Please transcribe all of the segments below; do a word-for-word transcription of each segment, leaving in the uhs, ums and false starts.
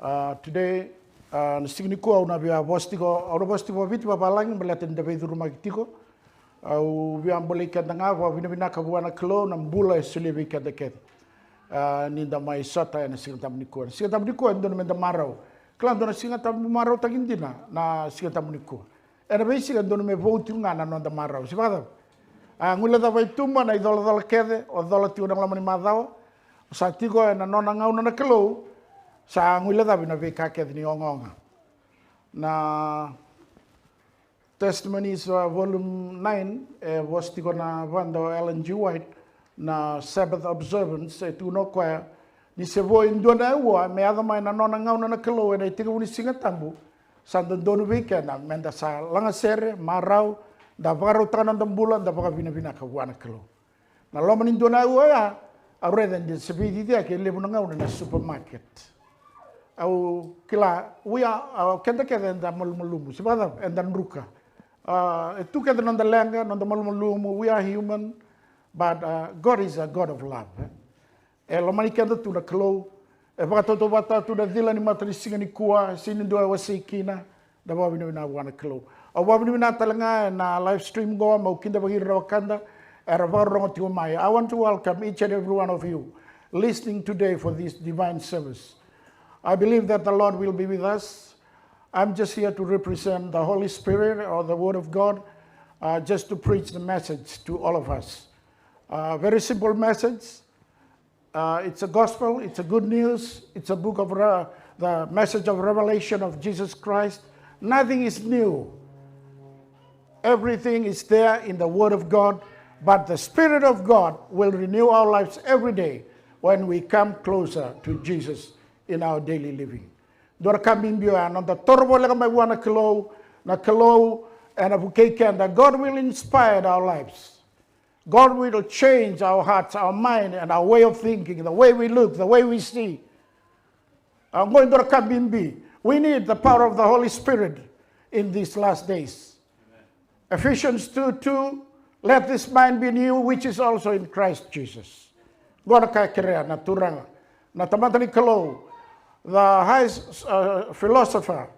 Uh, today, uh, na siga nikua au na via vosa tiko, au na vosa tiko vakaviti vavalagi baleta ni da veicurumaki tiko. Au via bolei keda ga vakavinavinaka vua na Kalou na bula e solia vei keda kece. Uh, ni da mai sota ena Siga Tabu nikua. Na Siga Tabu nikua e dodonu meda marau. Kila dua na Siga Tabu marautaki dina na Siga Tabu nikua. Ena veisiga e dodonu me vou tiko ga na noda marau. Se vakacava? A guilecava i tuba na icolacola kece o cola tiko na loma ni macawa. O sa tiko ena nona gauna na Kalou. Sa guilecavi na veika kece ni ogaoga. Na Testimonies, uh, volume nine, e vosa tiko na vada o Ellen G. White, na Sabbath observance, e tukuna o koya ni se vo e dua na aua me yaco mai na nona gauna na Kalou ena itekivu ni Siga Tabu, sa dodonu vei keda meda sa lagasere, marau, da vakarautaka na noda bula, da vakavinavinaka vua na Kalou. Na loma ni dua na aua oya, au raica ni se veiciciyaki e levu na gauna na supermarket. Au kila, we are, uh, keda kece eda malumalumu, se vakacava, eda druka. Uh, e tu kece na noda leqa, noda malumalumu, we are human, but, uh, God is a God of love, eh? E lomani keda tu na Kalou. E vakatautauvata tu na cila ni matanisiga nikua, sega ni dua e wasei kina. Da vakavinavinaka vua na Kalou. Au vakavinavinaka tale ga ena live stream qo, meu kidavaki ira na wekada era vakarorogo tiko mai. I want to welcome each and every one of you listening today for this divine service. I believe that the Lord will be with us. I'm just here to represent the Holy Spirit or the Word of God, uh, just to preach the message to all of us. Uh, very simple message. Uh, it's a gospel, it's a good news, it's a book of re-, the message of revelation of Jesus Christ. Nothing is new. Everything is there in the Word of God, but the Spirit of God will renew our lives every day when we come closer to Jesus in our daily living. Dua na ka bibi oya, noda toro voleka mai vua na Kalou, na Kalou ena vukei keda. God will inspire our lives. God will change our hearts, our mind, and our way of thinking, the way we look, the way we see. Oqo e dua na ka bibi. We need the power of the Holy Spirit in these last days. Ephesians two two, "Let this mind be in you, which is also in Christ Jesus." Oqo na ka e kerea na Turaga, na tamata ni Kalou, the highest, uh, philosopher,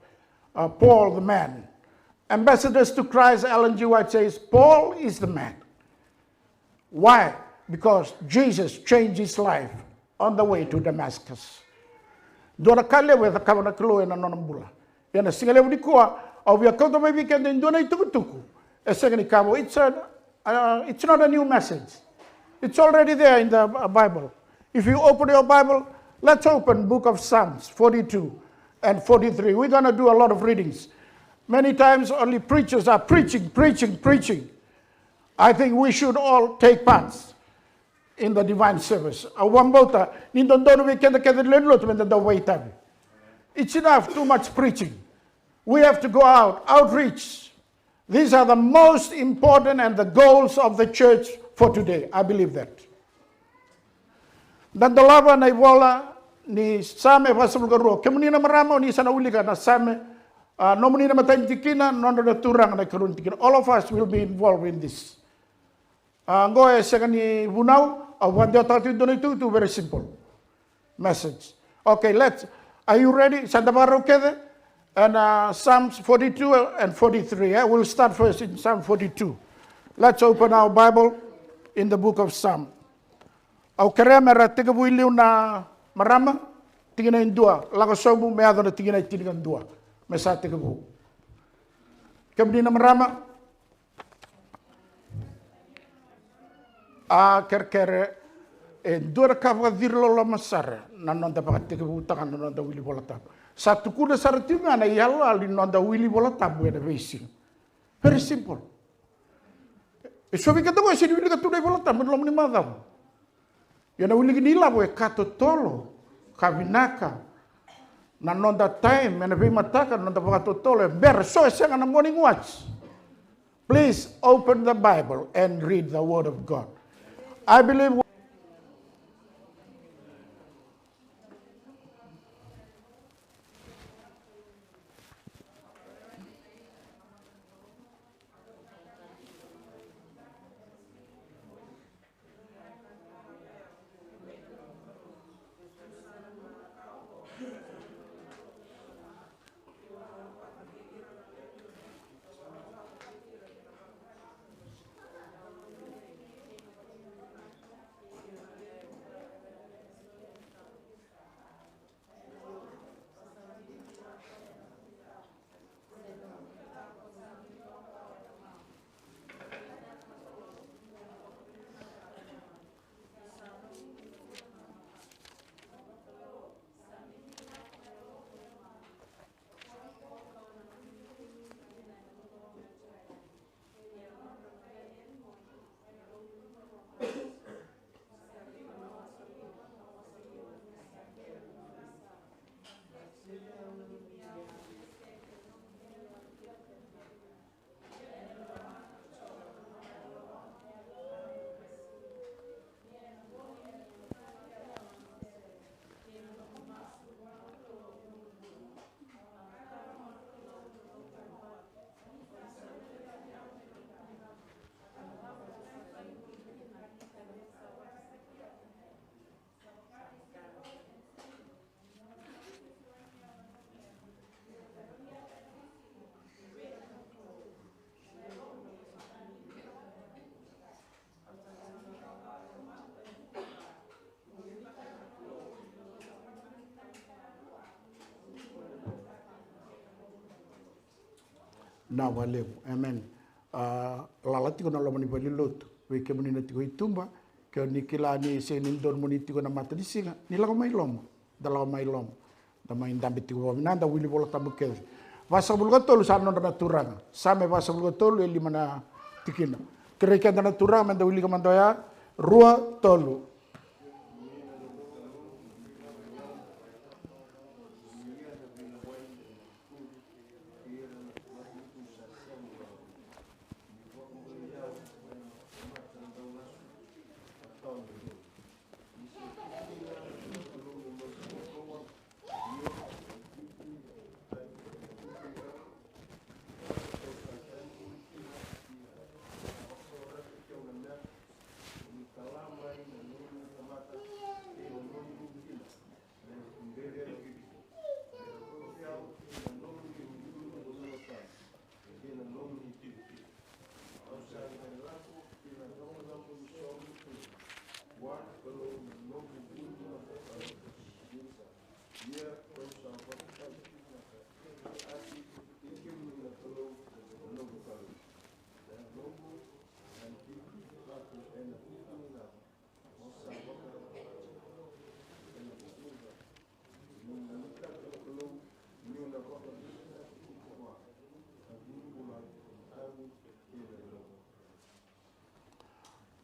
uh, Paul the man. Ambassadors to Christ, Ellen G. White says, "Paul is the man." Why? Because Jesus changed his life on the way to Damascus. Dua na ka levu e cakava na Kalou ena nona bula. Ia na siga levu nikua, au via kauta mai vei keda e dua na itukutuku. E sega ni ka vou. It's a, uh, it's not a new message. It's already there in the, uh, Bible. If you open your Bible, let's open book of Psalms forty-two and forty-three. We're gonna do a lot of readings. Many times only preachers are preaching, preaching, preaching. I think we should all take parts in the divine service. Au vakabauta ni dodonu vei keda kece na lewe ni lotu meda dau vakaitavi. It's enough, too much preaching. We have to go out, outreach. These are the most important and the goals of the church for today. I believe that. Da dolava na ivola ni Same vasagavulu ka rua. Kemuni na marama, o ni sa na wilika na Same, a, nomuni na matai ni tikina, nodra na turaga na ikarua ni tikina. All of us will be involved in this. A, oqo e sega ni vunau, au vakadewataka tiko e dua na itukutuku, very simple message. Okay, let's, are you ready? Sa da vakarau kece? And, uh, Psalms forty-two and forty-three, eh? We'll start first in Psalm forty-two. Let's open our Bible in the book of Psalm. Au kerea me ra tekivu i liu na marama, tikina e dua, lako sobu me yaco na tikina e tinikadua. Me sa tekivu. Kemuni na marama, a kerekere, e dua na ka vakaciriloloma sara na noda vakatekivutaka na noda wili Vola Tabu. Sa tukuna sara tiko ga na iyaloyalo ni noda wili Vola Tabu ena veisiga. Very simple. E so vei keda qo e sega ni wilika tu na iVola Tabu ena loma ni macawa. Ia na wiliki ni ilavo e ka totolo, ka vinaka. Na noda time ena veimataka, na noda vakatotolo e bera, so e sega na morning watch. Please open the Bible and read the Word of God. I believe Na vakalevu. Amen. A, lala tiko na loma ni valenilotu. Vei kemuni na tiko i tuba, ke o ni kila ni sega ni dodonu mo ni tiko na matanisiga, ni lako mai loma. Da lako mai loma. Da mai dabe tiko vakavinaka, da wili Vola Tabu kece. Vasagavulu ka tolu sa nodra na Turaga. Same vasagavulu ka tolu e lima na tikina. Kerei keda na Turaga me da wilika mada oya. Rua, tolu.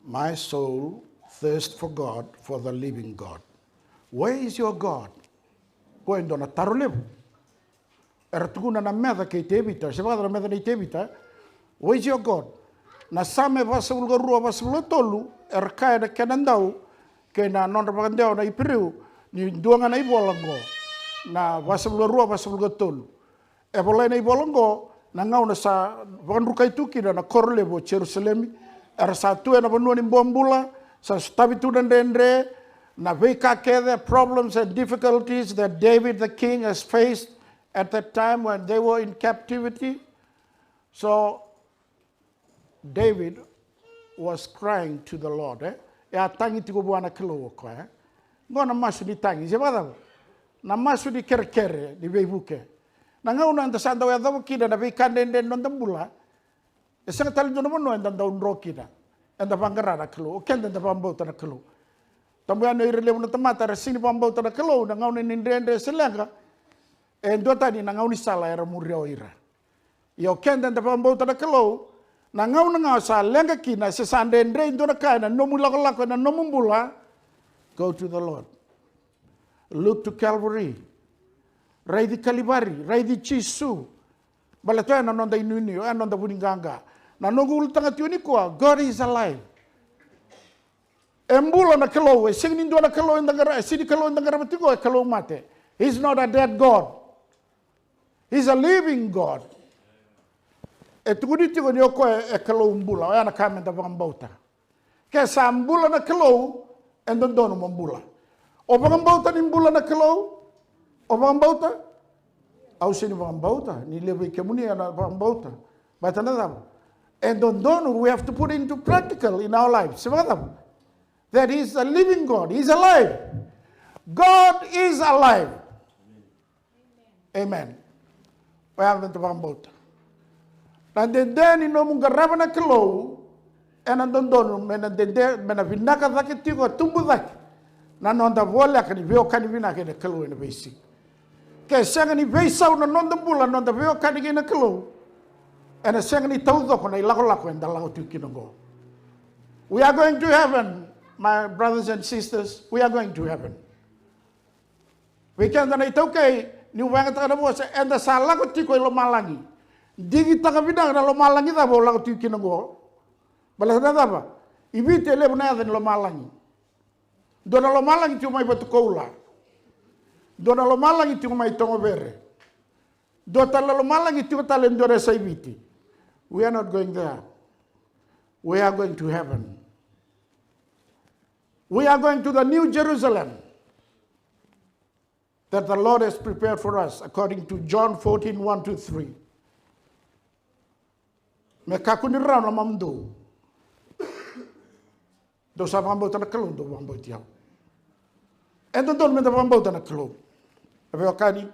My soul thirst for God, for the living God. Where is your God? Qo e dua na taro levu. Era tukuna na meca kei Tevita, se vakacava na meca nei Tevita? Where is your God? Na Same vasagavulu ka rua, vasagavulu ka tolu, era kaya na kena dau, kei na nodra vakadewa na Iperiu, ni dua ga na ivola qo. Na vasagavulu ka rua, vasagavulu ka tolu. E volai na ivola oqo, na gauna sa vakadrukai tu kina na koro levu o Jerusalemi, era sa tu ena vanua ni bobula, sa sotavi tu na dredre, na veika kece, problems and difficulties that David the king has faced at that time when they were in captivity. So, David was crying to the Lord, e? E a tagi tiko vua na Kalou o koya, e? Qo na masu ni tagi, se vakacava? Na masu ni kerekere, ni veivuke. Na gauna eda sa dau yacova kina na veika dredre ni noda bula, e sega tale dua na vanua eda dau dro kina. Eda vaqara na Kalou, o keda eda vakabauta na Kalou. Tabu yani o ira levu na tamata era sega ni vakabauta na Kalou, na gauna ni dredre se leqa, e duatani na gaunisala era muria o ira. Ia o keda eda vakabauta na Kalou, na gauna ga o sa leqa kina se sa dredre e dua na ka ena nomu ilakolako, ena nomu bula, go to the Lord. Look to Calvary. Raici Kalivari, raici Jisu. Baleta oya na noda inuinui, oya na noda vuniqaqa. Na noqu ulutaga tiko nikua, God is alive. E bula na Kalou, e sega ni dua na Kalou eda qara-, e sega ni Kalou eda qarava tiko, e Kalou mate. He's not a dead God. He's a living God. E tukuni tiko ni o koya e Kalou bula, oya na ka meda vakabauta. Ke sa bula na Kalou, e dodonu mo bula. O vakabauta ni bula na Kalou? O vakabauta? Au sega ni vakabauta, ni levu vei kemuni ena vakabauta. Baleta na cava? E dodonu, we have to put into practical in our lives. Se vakacava? That is a living God. He's alive. God is alive. Amen. Oya meda vakabauta. Na dede ni nomu qarava na Kalou, ena dodonu me na dede, me na vinaka cake tiko, tubu cake na noda voleka ni veiwekani vinaka ena Kalou ena veisiga. Ke sega ni veisau na noda bula, noda veiwekani kei na Kalou, ena sega ni taucoko na ilakolako eda lako tiko kina oqo. We are going to heaven, my brothers and sisters. We are going to heaven. Vei keda na iTaukei, niu vakayagataka na vosa, eda sa lako tiko i lomalagi. Digitaka vinaka na lomalagi cava o lako tiko kina oqo. Baleta na cava? I Viti e levu na yaca ni lomalagi. Dua na lomalagi tiko mai Vatukoula. Dua na lomalagi tiko mai Togovere. Dua tale na lomalagi tiko tale e dua na yasa i Viti. We are not going there. We are going to heaven. We are going to the New Jerusalem that the Lord has prepared for us, according to John fourteen, one to three. Me kakua ni rarawa na lomamudou. Dou sa vakabauta na Kalou, dou vakabauti au. E dodonu meda vakabauta na Kalou. Na veiwekani,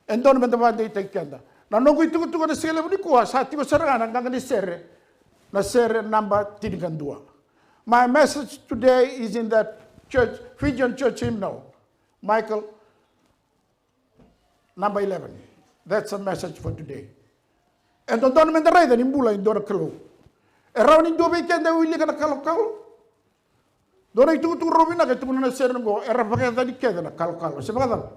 e dodonu meda vakadeitaki keda. Na noqu itukutuku ena siga levu nikua sa tiko sara ga na qaqa ni sere, na sere naba tinikadua. My message today is in that church, Fijian church hymnal. Michael, number eleven. That's a message for today. E dodonu meda raica ni bula e dua na Kalou. E rawa ni dua vei keda e wilika na kalokalo. Dua na itukutuku rau vinaka e tukuna na sere oqo, era vakayacani kece na kalokalo. Se vakacava?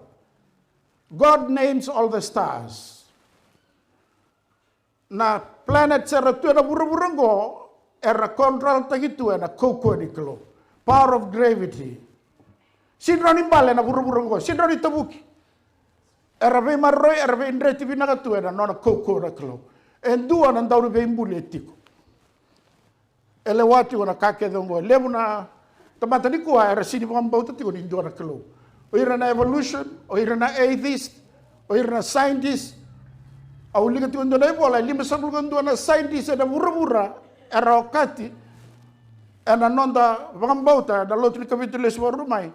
God names all the stars. Na planet era tu ena vuravura oqo, era control-taki tu ena kaukauwa ni Kalou. Power of gravity. Sega ni rawa ni bale na vuravura oqo, sega ni rawa ni tavuki. Era veimaroroi, era veidreti vinaka tu ena nona kaukauwa na Kalou. E dua na Dauniveibuli e tiko. E lewa tiko na ka kece oqo. Levu na tamata nikua era sega ni vakabauta tiko ni dua na Kalou. O ira na evolution, o ira na atheist, o ira na scientist. Au wilika tiko e dua na ivola, e limasagavulu ka dua na scientist ena vuravura era okati ena noda vakabauta ena lotu ni Kavitu Lesu Vakaruru Mai.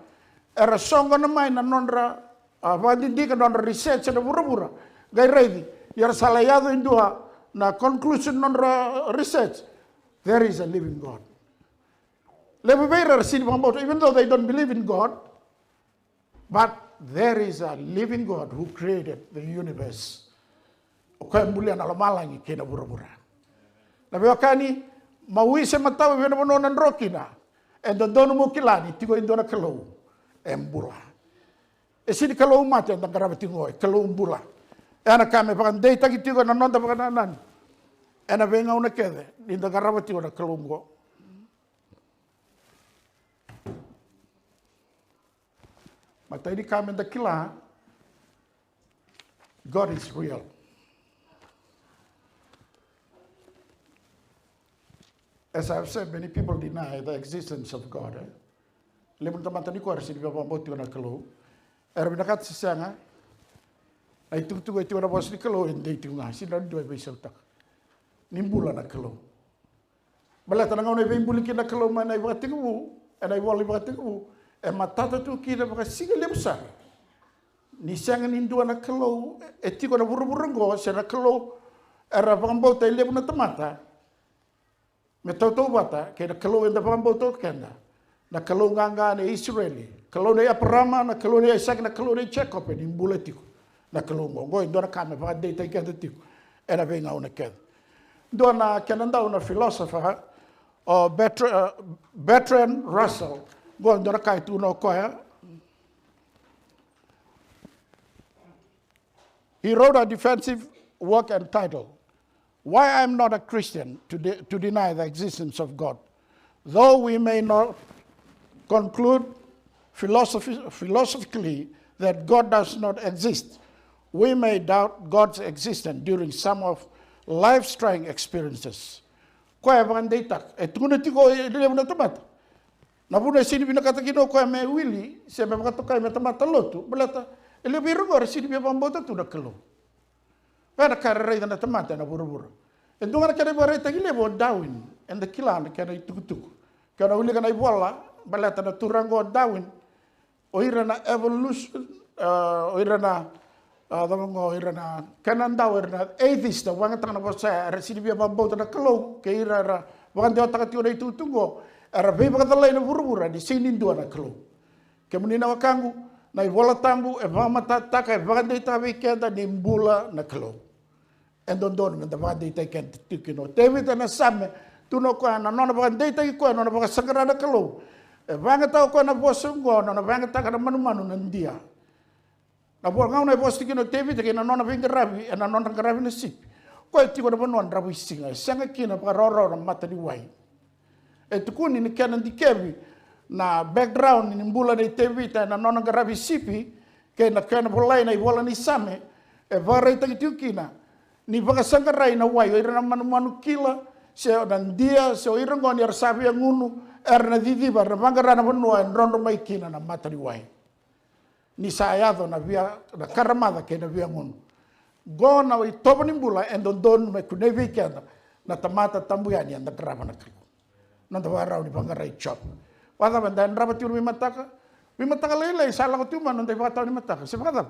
Era soqona mai na nodra, a, vakadidike, nodra research ena vuravura. Qai raici ni era sa lai yaco e dua na conclusion nodra research. There is a living God. Levu vei ira era sega ni vakabauta, even though they don't believe in God, but there is a living God who created the universe. O koya e bulia na lomalagi kei na vuravura. Na veiwekani, mawi se matau, e vei na vanua o na dro kina, e dodonu mo kila ni tiko e dua na Kalou e bula. E sega ni Kalou mate eda qarava tiko oqo, e Kalou bula. E na ka me vakadeitaki tiko ena noda vakanananu ena veigauna kece ni da qarava tiko na Kalou oqo. Matai ni ka meda kila, God is real. As I've said, many people deny the existence of God, eh? Levu na tamata nikua era sega ni via vakabauta tiko na Kalou. Era vinakata se sega, na itukutuku e tiko, na vosa ni Kalou e dei tiko ga, sega ni dua e veisautaka ni bula na Kalou. Baleta na gauna e veibuli kina na Kalou mai na ivakatekivu, ena ivola iVakatekivu, e matata tu kina vakasigalevu sara ni sega ni dua na Kalou e tiko ena vuravura oqo, se na Kalou era vakabauta e levu na tamata me tautauvata kei na Kalou eda vakabauta o keda. Na Kalou qaqa nei Isireli, Kalou nei Eparama, na Kalou nei Aisake, na Kalou nei Jekope, ni bula tiko na Kalou oqo. Oqo e dua na ka me vakadeitaki keda tiko ena veigauna kece. Dua na kena dau na philosopher, o Bertr-, uh, Bertrand Russell. Oqo e dua na ka e tukuna o koya. He wrote a defensive work entitled, "Why I'm Not a Christian to, de-, to Deny the Existence of God." Though we may not conclude philosophy-, philosophically that God does not exist, we may doubt God's existence during some of life's trying experiences. Koya e vakadeitaka, e tukuna tiko e levu na tamata. Na vuna e sega ni vinakata kina o koya me wili se me vakatokai me tamata lotu, baleta e levu vei ira oqo era sega ni via vakabauta tu na Kalou. Oya na ka era raica na tamata ena vuravura. E dua ga na kena ivakaraitaki levu o Darwin, eda kila na kena itukutuku. Ke o na wilika na ivola baleta na turaga o Darwin, o ira na evolution, ah, o ira na, ah, cava oqo, o ira na kena dau, o ira na atheist, au vakayagataka na vosa ya, era sega ni via vakabauta na Kalou, kei ira era vakadewataka tiko na itukutuku oqo, era veivakacalai na vuravura ni sega ni dua na Kalou. Kemuni na wekaqu, na iVola Tabu e vakamatatataka, e vakadeitaka vei keda ni bula na Kalou. E dodonu meda vakadeitaki keda tiko kina. O Tevita ena Same, tukuna o koya na nona vakadeitaki koya, na nona vakasaqara na Kalou. E vakayagataka o koya na vosa oqo, na nona vakayagataka na manumanu na dia. Na vo-, gauna e vosa tiko kina o Tevita kei na nona veiqaravi, ena nodra qaravi na sipi. O koya e tiko ena vanua dravuisiga, e sega kina vakarawarawa na mata ni wai. E tukuni ni kena dikevi na background ni bula nei Tevita ena nona qaravi sipi, kei na kena volai na ivola ni Same, e vakaraitaki tiko kina ni vakasaqarai na wai, o ira na manumanu kila, se na dia, se o ira oqo ni era sa via gunu, era na ciciva, era na vaqara na vanua e drodro mai kina na mata ni wai. Ni sa yaco na via, na karamaca kei na via gunu. Qo na itovo ni bula e dodonu me kunei vei keda na tamata tabu yani eda qarava na Kalou. Noda vakarau ni vaqarai Jope. Vakacava eda yadrava tiko na veimataka? Veimataka lailai sa lako tiko mai na noda ivakatawa ni mataka. Se vakacava?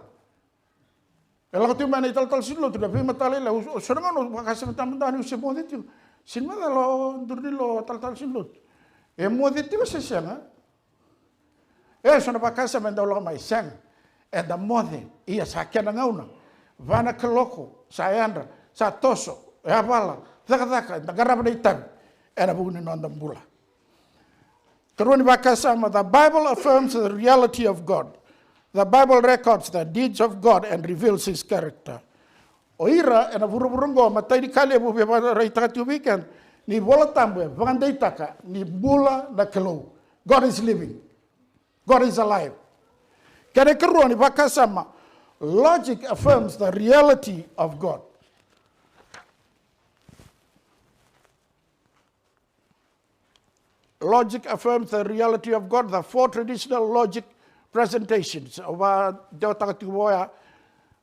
E lako tiko mai na italatala ni lotu, na veimatala, e so na gauna vakasama, tamata ni, au se moce tiko. Sega ni macala o duru ni lo talatala ni lotu. E moce tiko se sega? E so na vakasama e dau lako mai, sega. Eda moce, ia sa kena gauna. Va na kaloko, sa yadra, sa toso, yavala, cakacaka, eda qarava na itavi ena vuku ni noda bula. Karua ni vakasama, the Bible affirms the reality of God. The Bible records the deeds of God and reveals his character. O ira ena vuravura oqo, matai ni ka levu e vakaraitaka tiko vei keda ni iVola Tabu e vakadeitaka ni bula na Kalou. God is living. God is alive. Kena ikarua ni vakasama, logic affirms the reality of God. Logic affirms the reality of God, the four traditional logic presentations. Au vakadewataka tiko vua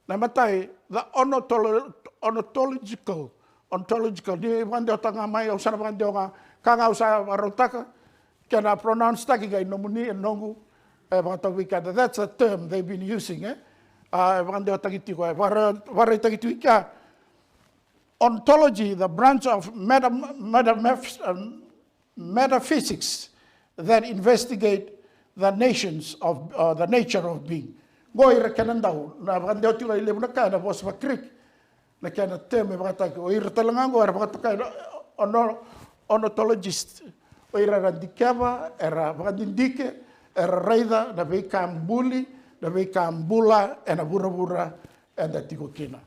na imatai, the onotolo-, onotological, ontological. Ni vakadewataka ga mai, au sa na vakadewa ga, ka ga au sa vakarautaka, kena pronounce taki ga i nomuni, e noqu, e vakatau vei keda. That's a term they've been using, e. A, e vakadewataki tiko, e vakara-, vakaraitaki tiko i kea. Ontology, the branch of meta-, meta-, um, metaphysics that investigate the nations of, uh, the nature of being. Qo ira kena dau, na vakadewa tiko e levu na ka ena vosa vaGreek, na kena term e vakataki. O ira tale ga qo era vakatokai na ono-, onotologist. O ira era dikeva, era vakadidike, era raica na veika buli, na veika bula ena vuravura eda tiko kina.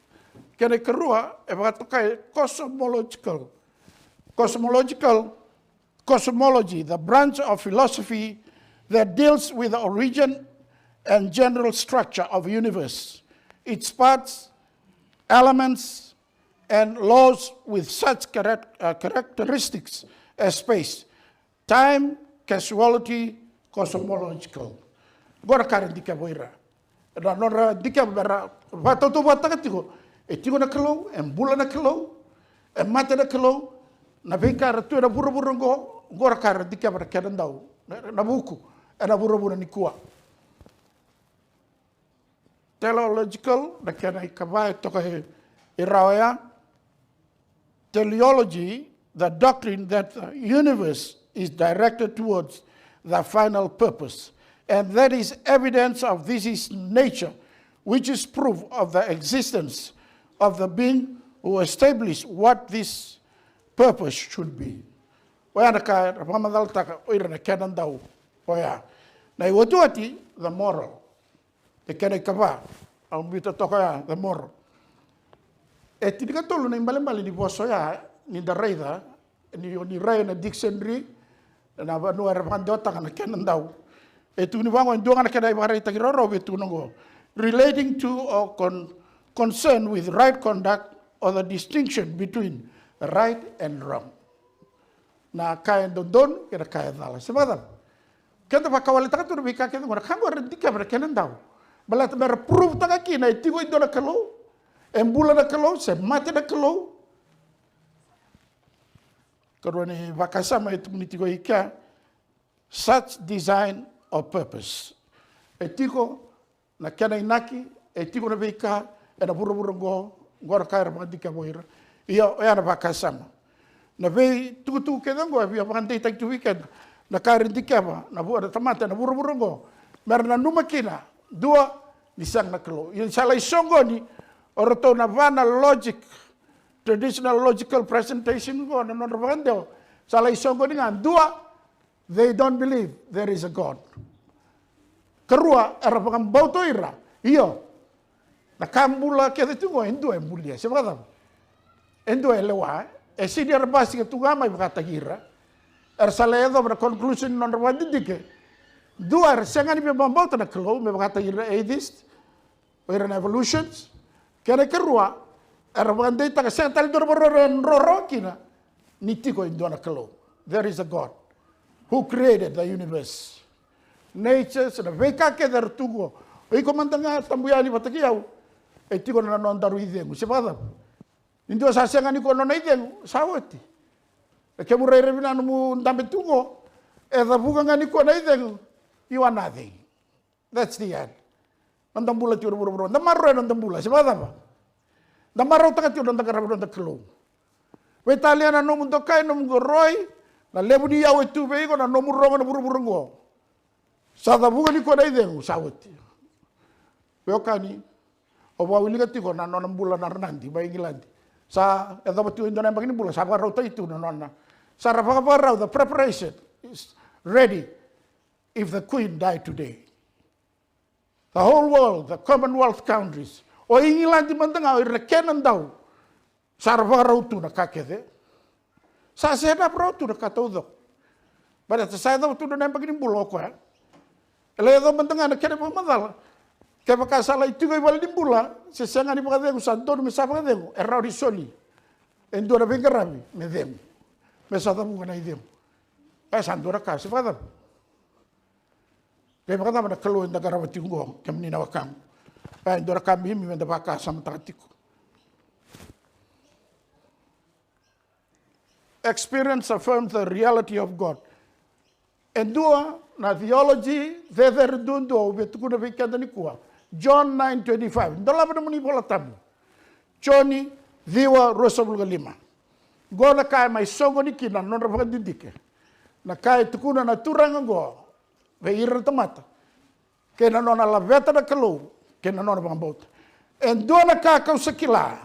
Kena ikarua, e vakatokai cosmological. Cosmological, cosmology, the branch of philosophy that deals with the origin and general structure of universe, its parts, elements, and laws with such charac-, uh, characteristics as space, time, causality, cosmological. Qo na ka era dikeva o ira. Na nodra dikeva, era vakatautauvatataka tiko. E tiko na Kalou, e bula na Kalou, e mate na Kalou, na veika era tu ena vuravura oqo, qo na ka era dikeva na kena dau, na, na vuku ena vuravura nikua. Teleological, na kena ikava e toka e, e rawa ya. Teleology, the doctrine that the universe is directed towards the final purpose, and that is evidence of this is nature, which is proof of the existence of the being who established what this purpose should be. Oya na ka era vakamacalataka o ira na kena dau oya. Na iotioti, the moral. E kena ikava, au biuta toka ya, the moral. E tinikatolu na ibalebale ni vosa oya, ni da raica, ni, ni rai na dictionary, na vanua era vakadewataka na kena dau. E tukuni vaqo, e dua ga na kena ivakaraitaki rawarawa e tukuna qo. Relating to or con-, concern with right conduct or the distinction between right and wrong. Na ka e dodonu kei na ka e cala. Se vakacava? Keda vakawaletaka tu na veika kece qo, na ka qo era dikeva na kena dau. Baleta mera prove taka kina e tiko e dua na Kalou, e bula na Kalou, se mate na Kalou. Karua ni vakasama e tukuni tiko i kea, such design or purpose. E tiko na kena inaki, e tiko na veika ena vuravura oqo, oqo na ka era vakadikeva o ira. Ia, oya na vakasama. Na veitukutuku kece oqo e via vakadeitaki tu vei keda na ka era dikeva na vu-, na tamata ena vuravura oqo, mera nanuma kina, dua, ni sega na Kalou. Ia ni sa lai soqoni o ratou na va na logic, traditional logical presentation oqo, na nodra vakadewa, sa lai soqoni ga, dua, they don't believe there is a God. Karua, era vakabauta o ira, io, na ka bula kece tu qo, e dua e bulia, se vakacava? E dua e lewa, e sega ni era basika tu ga mai vakataki ira. Era sa lai yacova na conclusion ni nodra vakadidike. Dua, era sega ni via vakabauta na Kalou, me vakataki ira atheist. O ira na evolutions. Kena ikarua, era vakadeitaka sega tale dua na vanua era dro rawa kina ni tiko e dua na Kalou. There is a God who created the universe. Natures, na veika kece era tu qo. O iko mada ga tabu yani vata kei au, e tiko na nodaru icegu. Se vakacava? Ni dua sa sega ni kua na nona icegu, sa oti. E kemu rairai vinaka nomu dabe tu qo, e cavuka ga ni kua na icegu, you are nothing. That's the end. Noda bula tiko na vuravura, da maroroya noda bula, se vakacava? Da marautaka tiko noda qarava noda Kalou. Veitalia na nomu dokai, nomu qoroi, na levu ni yau e tu vei iko, na nomu rogo na vuravura oqo. Sa cavuka nikua na icegu, sa oti. Veiwekani, au vakawilika tiko na nona bula na Ranadi mai Igiladi. Sa yacova tiko e dua na yabaki ni bula, sa vakarautaki tu na nona. Sa ra vakavakarau, the preparation is ready if the Queen die today. The whole world, the Commonwealth countries. O Igiladi mada ga, o ira na kena dau. Sa ra vakarau tu na ka kece. Sa set up rawa tu na ka taucoko. Baleta sa yacova tu na yabaki ni bula o koya. E lai yacova mada ga na kena vakamacala. Kevaka sa lai tiko i vale ni bula, se sega ni vakacegu, sa donu me sa vakacegu, e rawa ni soli e dua na veiqaravi me cegu. Me sa cavuka na icegu. E sa dua na ka, se vakacava? Qai vakacava na Kalou eda qarava tiko oqo, kemuni na wekaqu? E dua na ka bibi meda vakasamataka tiko. Experience affirms the reality of God. E dua na theology cecere duadua au via tukuna vei keda nikua. John nine twenty-five. Dolava nomuni iVola Tabu. Joni ciwa ruasagavulu ka lima. Qo na ka e mai soqoni kina na nodra vakadidike. Na ka e tukuna na Turaga qo vei ira na tamata, kei na nona laveta na Kalou, kei na nona vakabauta. E dua na ka kau sa kila,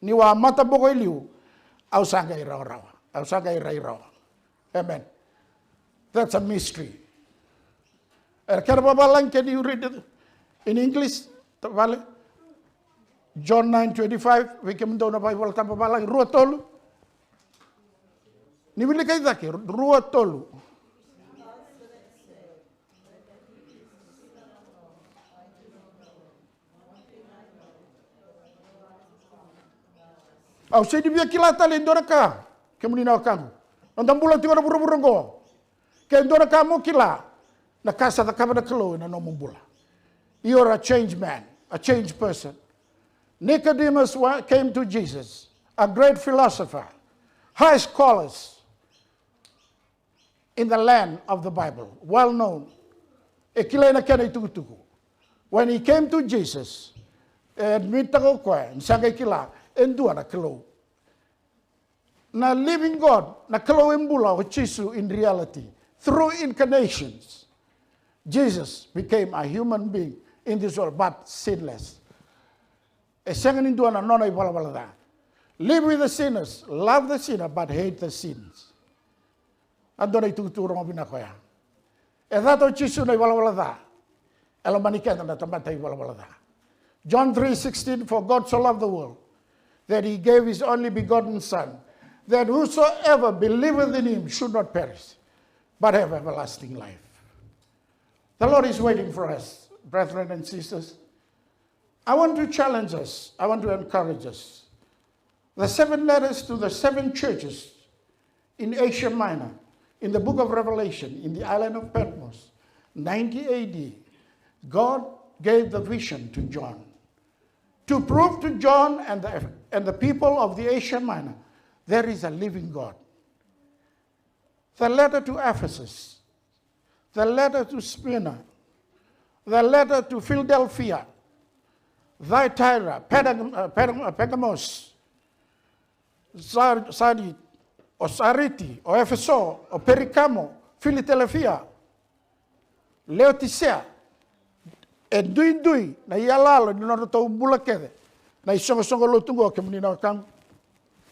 niu a mataboko e liu, au sa qai rawarawa, au sa qai rai rawa. Amen. That's a mystery. E kena vavalagi, can you read it in English, tavale? John nine twenty-five, vei kemudou na iVola Tabu vavalagi, rua tolu. Ni wilika i cake, rua tolu. Au sega ni via kila tale e dua na ka, kemuni na wekaqu. Noda bula tiko na vuravura oqo. Ke dua na ka mo kila, na ka sa cakava na Kalou ena nomu bula. You're a changed man, a changed person. Nicodemus wa-, came to Jesus, a great philosopher, high scholars in the land of the Bible, well known. E kilai na kena itukutuku. When he came to Jesus, e admit-taka o koya ni sa qai kila e dua na Kalou. Na living God, na Kalou e bula, o Jisu in reality, through incarnations, Jesus became a human being in this world, but sinless. E sega ni dua na nona ivalavala ca. Live with the sinners, love the sinner, but hate the sins. A dua na itukutuku rogo vinaka oya. E cata o Jisu na ivalavala ca, e lomani keda na tamata ivalavala ca. John three sixteen, "For God so loved the world, that he gave his only begotten Son, that whosoever believeth in him should not perish, but have everlasting life." The Lord is waiting for us, brethren and sisters. I want to challenge us. I want to encourage us. The seven letters to the seven churches in Asia Minor, in the book of Revelation, in the island of Patmos, ninety A D, God gave the vision to John to prove to John and the, and the people of the Asia Minor there is a living God. The letter to Ephesus, the letter to Smyrna, the letter to Philadelphia, Thyatira, Pergam-, uh, Pergam-, uh, Pergamos, Sar-, Sardis, o Saridi, o Efeso, o Pergamo, Filitelefia, Leotisea, e duidui na iyaloyalo ni nodratou bula kece na isoqosoqo lotu oqo, kemuni na wekaqu.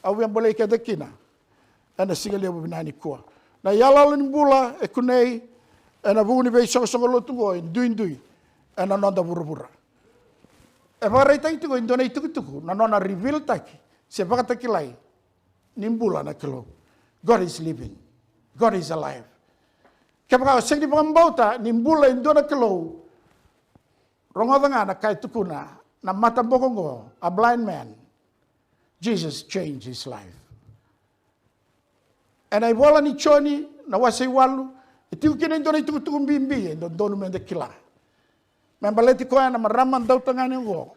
Au via bolei keda kina ena siga levu vinaka nikua. Na iyaloyalo ni bula e kunei ena vuku ni veisoqosoqo lotu oqo e duidui ena noda vuravura. E vakaraitaki tiko e dua na itukutuku na nona reveal-taki se vakatakilai ni bula na Kalou. God is living. God is alive. Kevaka o sega ni vakabauta ni bula e dua na Kalou, rogoca ga na ka e tukuna na mataboko oqo, a blind man. Jesus changed his life. Ena ivola ni Joni na wase iwalu, e tiko kina e dua na itukutuku bibi e dodonu meda kila. Me baleti koya na marama dautagane oqo,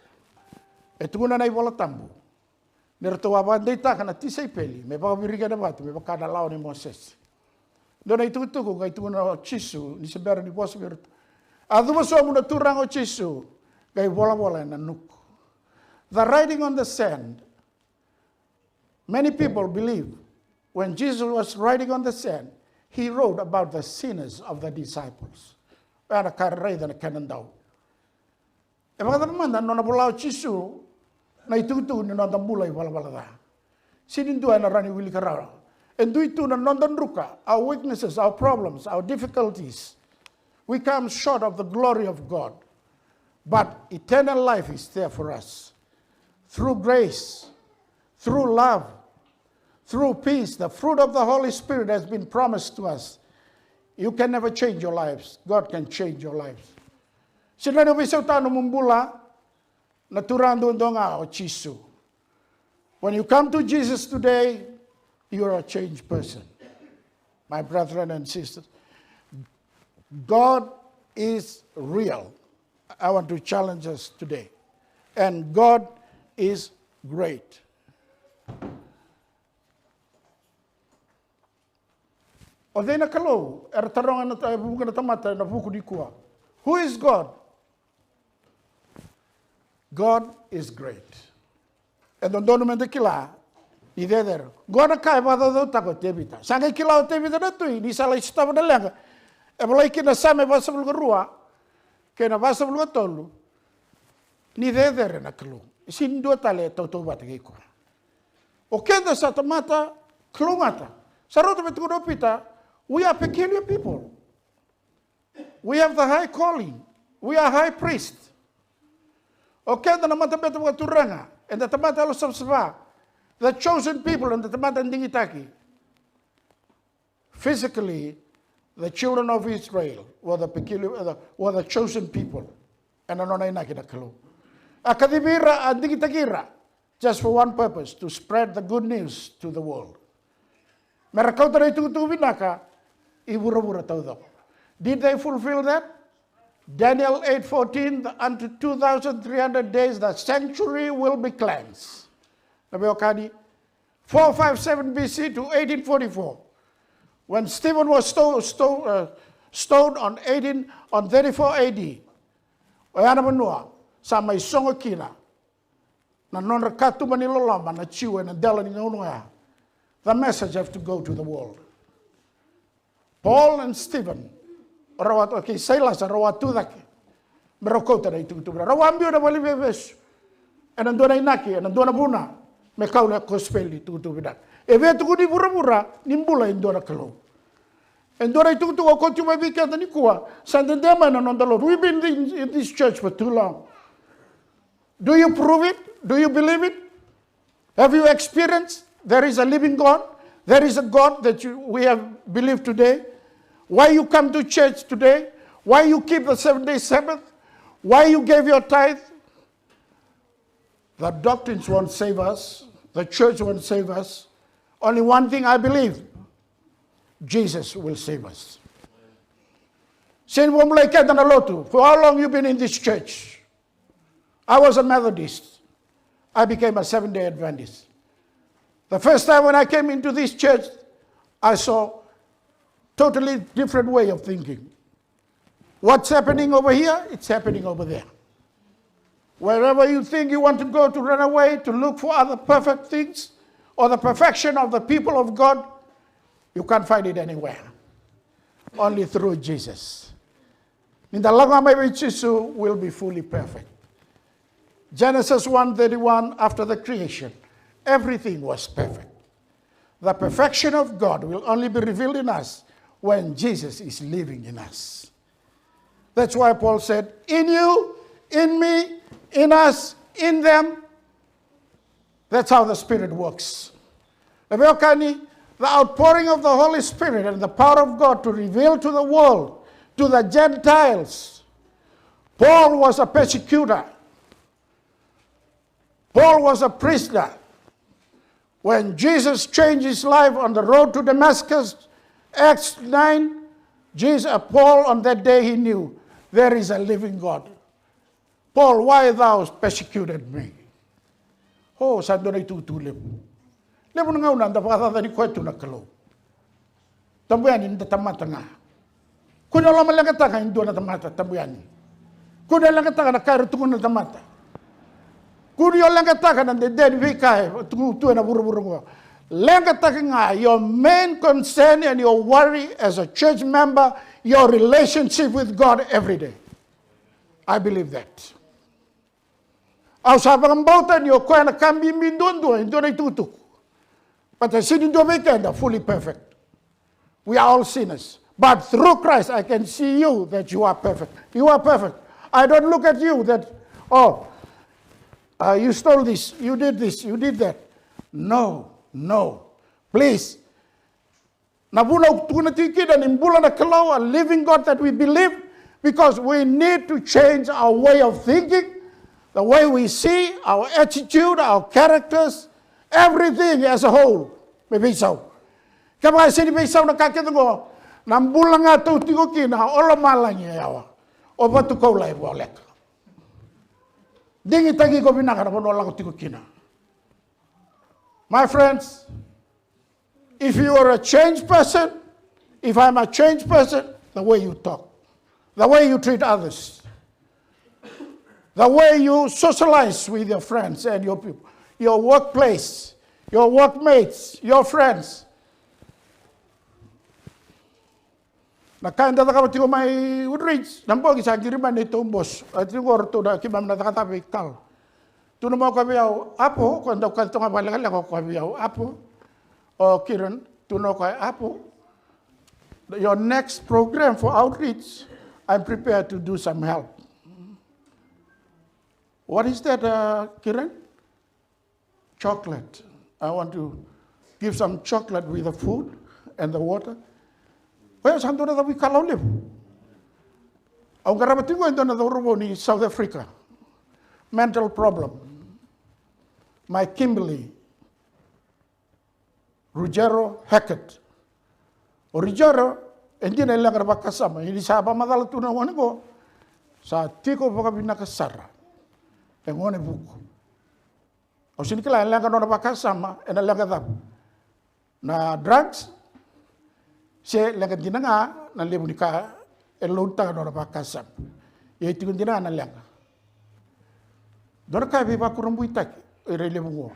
e tukuna na iVola Tabu ni ratou a vakadeitaka na tisaipeli me vakavirika ena vatu me vaka na lawa nei Mosese. Dua na itukutuku qai tukuna o Jisu ni se bera ni vosa vei iratou, a cuva sobu na Turaga o Jisu, Qai volavola ena nuku. The writing on the sand. Many people believe when Jesus was writing on the sand, he wrote about the sinners of the disciples. Era ka raica na kena dau. E vakacava mada na nona vola o Jisu na itukutuku ni noda bula ivalavala ca? Sega ni dua ena rawa ni wilika rawa. E dui tu na noda druka, our weaknesses, our problems, our difficulties. We come short of the glory of God. But eternal life is there for us. Through grace, through love, through peace, the fruit of the Holy Spirit has been promised to us. You can never change your lives. God can change your lives. Sega ni veisautaka nomu bula na Turaga duadua ga o Jisu. When you come to Jesus today, you are a changed person. My brethren and sisters, God is real. I want to challenge us today. And God is great. O cei na Kalou? Era taroga na ta-, e vuqa na tamata ena vuku nikua. Who is God? God is great. E dodonu meda kila ni cecere. Qo na ka e vakacaucautaka o Tevita. Sa qai kila o Tevita na tui ni sa lai sotava na leqa. E volai kina na Same vasagavulu ka rua kei na vasagavulu ka tolu. Ni cecere na Kalou. E sega ni dua tale e tautauvata kei koya. O keda sa tamata kalougata. Sa rauta me tukuna o Pita, we are peculiar people. We have the high calling. We are high priest. O keda na matabete vakaturaga, eda tamata yalosavasava, the chosen people, eda tamata digitaki. Physically, the children of Israel were the peculiar, uh, were the chosen people. Ena nona inaki na Kalou. A kacivi ira, a digitaki ira, just for one purpose, to spread the good news to the world. Mera kauta na itukutuku vinaka i vuravura taucoko. Did they fulfill that? Daniel eight fourteen, "Unto two thousand three hundred days the sanctuary will be cleansed." Na veiwekani, four five seven B C to eighteen forty-four, when Stephen was sto-, sto-, uh, stoned on eighteen, on thirty-four A D. Oya na vanua sa mai sogo kina na nodra katuba ni loloma na Jiu ena dela ni gauna oya. The message have to go to the world. Paul and Stephen, rau a, okay, Sailas, rau a tucake me rau kauta na itukutuku. Rau a biu na valeniveivesu ena dua na inaki, ena dua na vuna, me kau na kosipeli, itukutuku vinaka. E via tukuni vuravura ni bula e dua na Kalou. E dua na itukutuku au kauta mai vei keda nikua, sa dede mai na noda lotu. We've been in, in this church for too long. Do you prove it? Do you believe it? Have you experienced there is a living God? There is a God that you, we have believed today. Why you come to church today? Why you keep the seven day Sabbath? Why you gave your tithe? The doctrines won't save us. The church won't save us. Only one thing I believe, Jesus will save us. Sega ni vakabulai keda na lotu. For how long you been in this church? I was a Methodist. I became a Seventh-day Adventist. The first time when I came into this church, I saw totally different way of thinking. What's happening over here, it's happening over there. Wherever you think you want to go to run away to look for other perfect things or the perfection of the people of God, you can't find it anywhere. Only through Jesus. Ni da lako ga mai vei Jisu, will be fully perfect. Genesis one thirty-one, after the creation, everything was perfect. The perfection of God will only be revealed in us when Jesus is living in us. That's why Paul said, "In you, in me, in us, in them." That's how the Spirit works. Na veiwekani, the outpouring of the Holy Spirit and the power of God to reveal to the world, to the Gentiles. Paul was a persecutor. Paul was a prisoner. When Jesus changed his life on the road to Damascus, Acts nine, Jesus, Paul on that day he knew there is a living God. "Paul, why thou persecuted me?" O, sa dua na itukutuku levu. Levu na gauna da vakacacani koya tu na Kalou. Tabu yani ni da tamata ga. Kua ni lomaleqataka e dua na tamata, tabu yani. Kua ni o leqataka na ka era tukuna na tamata. Kua ni o leqataka na dede ni veika e tukuna tu ena vuravura oqo. Leqataka ga your main concern and your worry as a church member, your relationship with God every day. I believe that. Au sa vakabauta ni o koya na ka bibi duadua e dua na itukutuku. But e sega ni dua vei keda fully perfect. We are all sinners. But through Christ, I can see you that you are perfect. You are perfect. I don't look at you that, oh, uh, you stole this, you did this, you did that. No, no. Please. Na vuna au tukuna tiko kina ni bula na Kalou, a living God that we believe, because we need to change our way of thinking, the way we see, our attitude, our characters, everything as a whole. Me veisau. Kevaka e sega ni veisau na ka kece oqo, na bula ga tou tiko kina, o lomalagi e yawa, o vatukoula e voleka. Digitaki iko vinaka na vanua o lako tiko kina. My friends, if you are a changed person, if I'm a changed person, the way you talk, the way you treat others, the way you socialize with your friends and your people, your workplace, your workmates, your friends. Na ka eda cakava tiko mai Woodridge, na bogi sa qiri mai neitou boso. A tiko o ratou na keimami na cakacaka vei Kal. Tukuna mai o koya vei au, Apo, ko dau kaci toka vakalekaleka o koya vei au, Apo. O Kiran, tukuna o koya, Apo, your next program for outreach, I'm prepared to do some help. What is that, uh, Kiran? Chocolate. I want to give some chocolate with the food and the water. Oya sa dua na cavuikalawa levu. Au qarava tiko e dua na cauravou ni South Africa. Mental problem. Mai Kimberley. Ruggiero Hackett. O Ruggiero, e dina e leqa na vakasama, ia ni sa vakamacala tu na gone qo, sa tiko vakavinaka sara. E gone vuku. Au sega ni kila e leqa nona vakasama ena leqa cava. Na drugs, se leqa dina ga na levu ni ka e load taka nona vakasama. Ia e tiko dina ga na leqa. Dua na ka e veivakurabuitaki o ira e levu qo.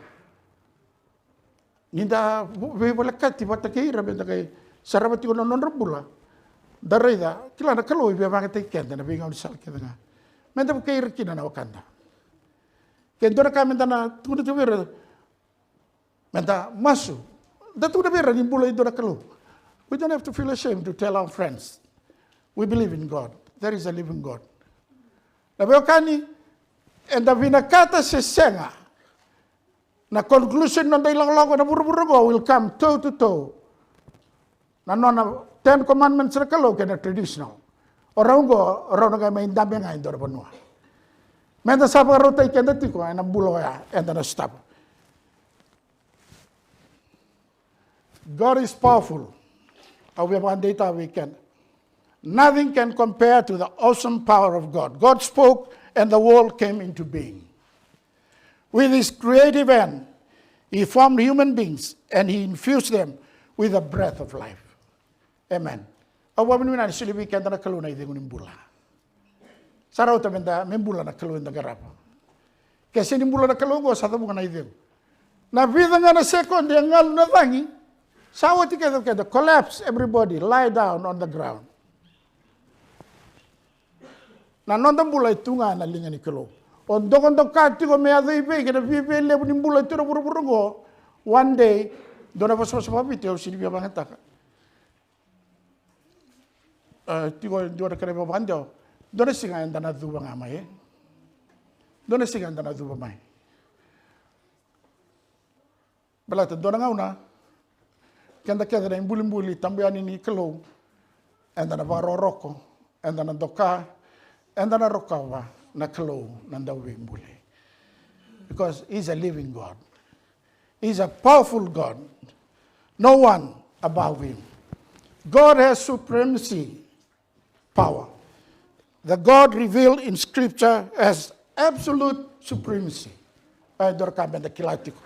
Ni da veivolekati vata kei ira me da qai sarava tiko na nodra bula. Da raica, kila na Kalou e via vakayagataki keda ena veigaunisala kece ga. Me da vukei ira kina na wekada. Ke dua na ka me da na tukuna tiko vei ira, me da masu. Da tukuna vei ira ni bula e dua na Kalou. We don't have to feel ashamed to tell our friends. We believe in God. There is a living God. Na veiwekani, eda vinakata se sega. Na conclusion ni noda ilakolako ena vuravura oqo will come toe to toe. Na nona Ten Commandments na Kalou kei na traditional. O rau oqo, o rau na qai mai dabe ga e dua na vanua. Me da sa vakarautaki keda tiko ena bula oya eda na sotava. God is powerful. Au via vakadeitaka vei keda. Nothing can compare to the awesome power of God. God spoke and the world came into being. With his creative hand, he formed human beings and he infused them with the breath of life. Amen. Au vakavinavinaka ni solia vei keda na Kalou na icegu ni bula. Sa rauta me da, me bula na Kalou eda qarava. Ke sega ni bula na Kalou oqo sa cavuka na icegu. Na vica ga na sekodi e galu na cagi, sa oti kece o keda, collapse, everybody lie down on the ground. Na noda bula e tu ga ena liga ni Kalou. O dokadoka tiko me yaco i vei kei na viavialevu ni bula e tu ena vuravura oqo. One day, dua na vosavosa vakaviti au sega ni via vakayagataka. E tiko e dua na kena ivakavakadewa. Dua na siga eda na cuva ga mai, e? Dua na siga eda na cuva mai. Baleta dua na gauna, keda kece na ibulibuli tabu yani ni Kalou, eda na vakarokoroko, eda na doka, eda na rokova na Kalou na Dauveibuli. Because he's a living God. He's a powerful God. No one above him. God has supremacy power. The God revealed in scripture has absolute supremacy. E dua na ka me da kila tiko.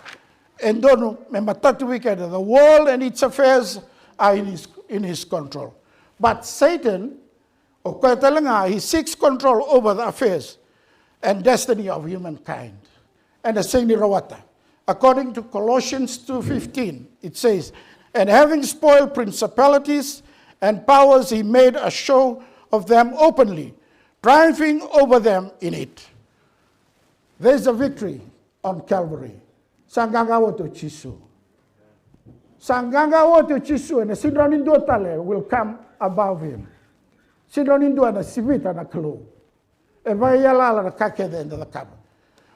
E donu me matata vei keda, the world and its affairs are in his, in his control. But Satan O koya tale ga, he seeks control over the affairs and destiny of humankind. Ena sega ni rawata. According to Colossians two fifteen, it says, "And having spoiled principalities and powers, he made a show of them openly, triumphing over them in it." There's a victory on Calvary. Sa qaqa oti o Jisu. Sa qaqa oti o Jisu, ena sega ni dua tale will come above him. Sega ni dua na sivita na Kalou. E vakaiyalayala na ka kece eda cakava.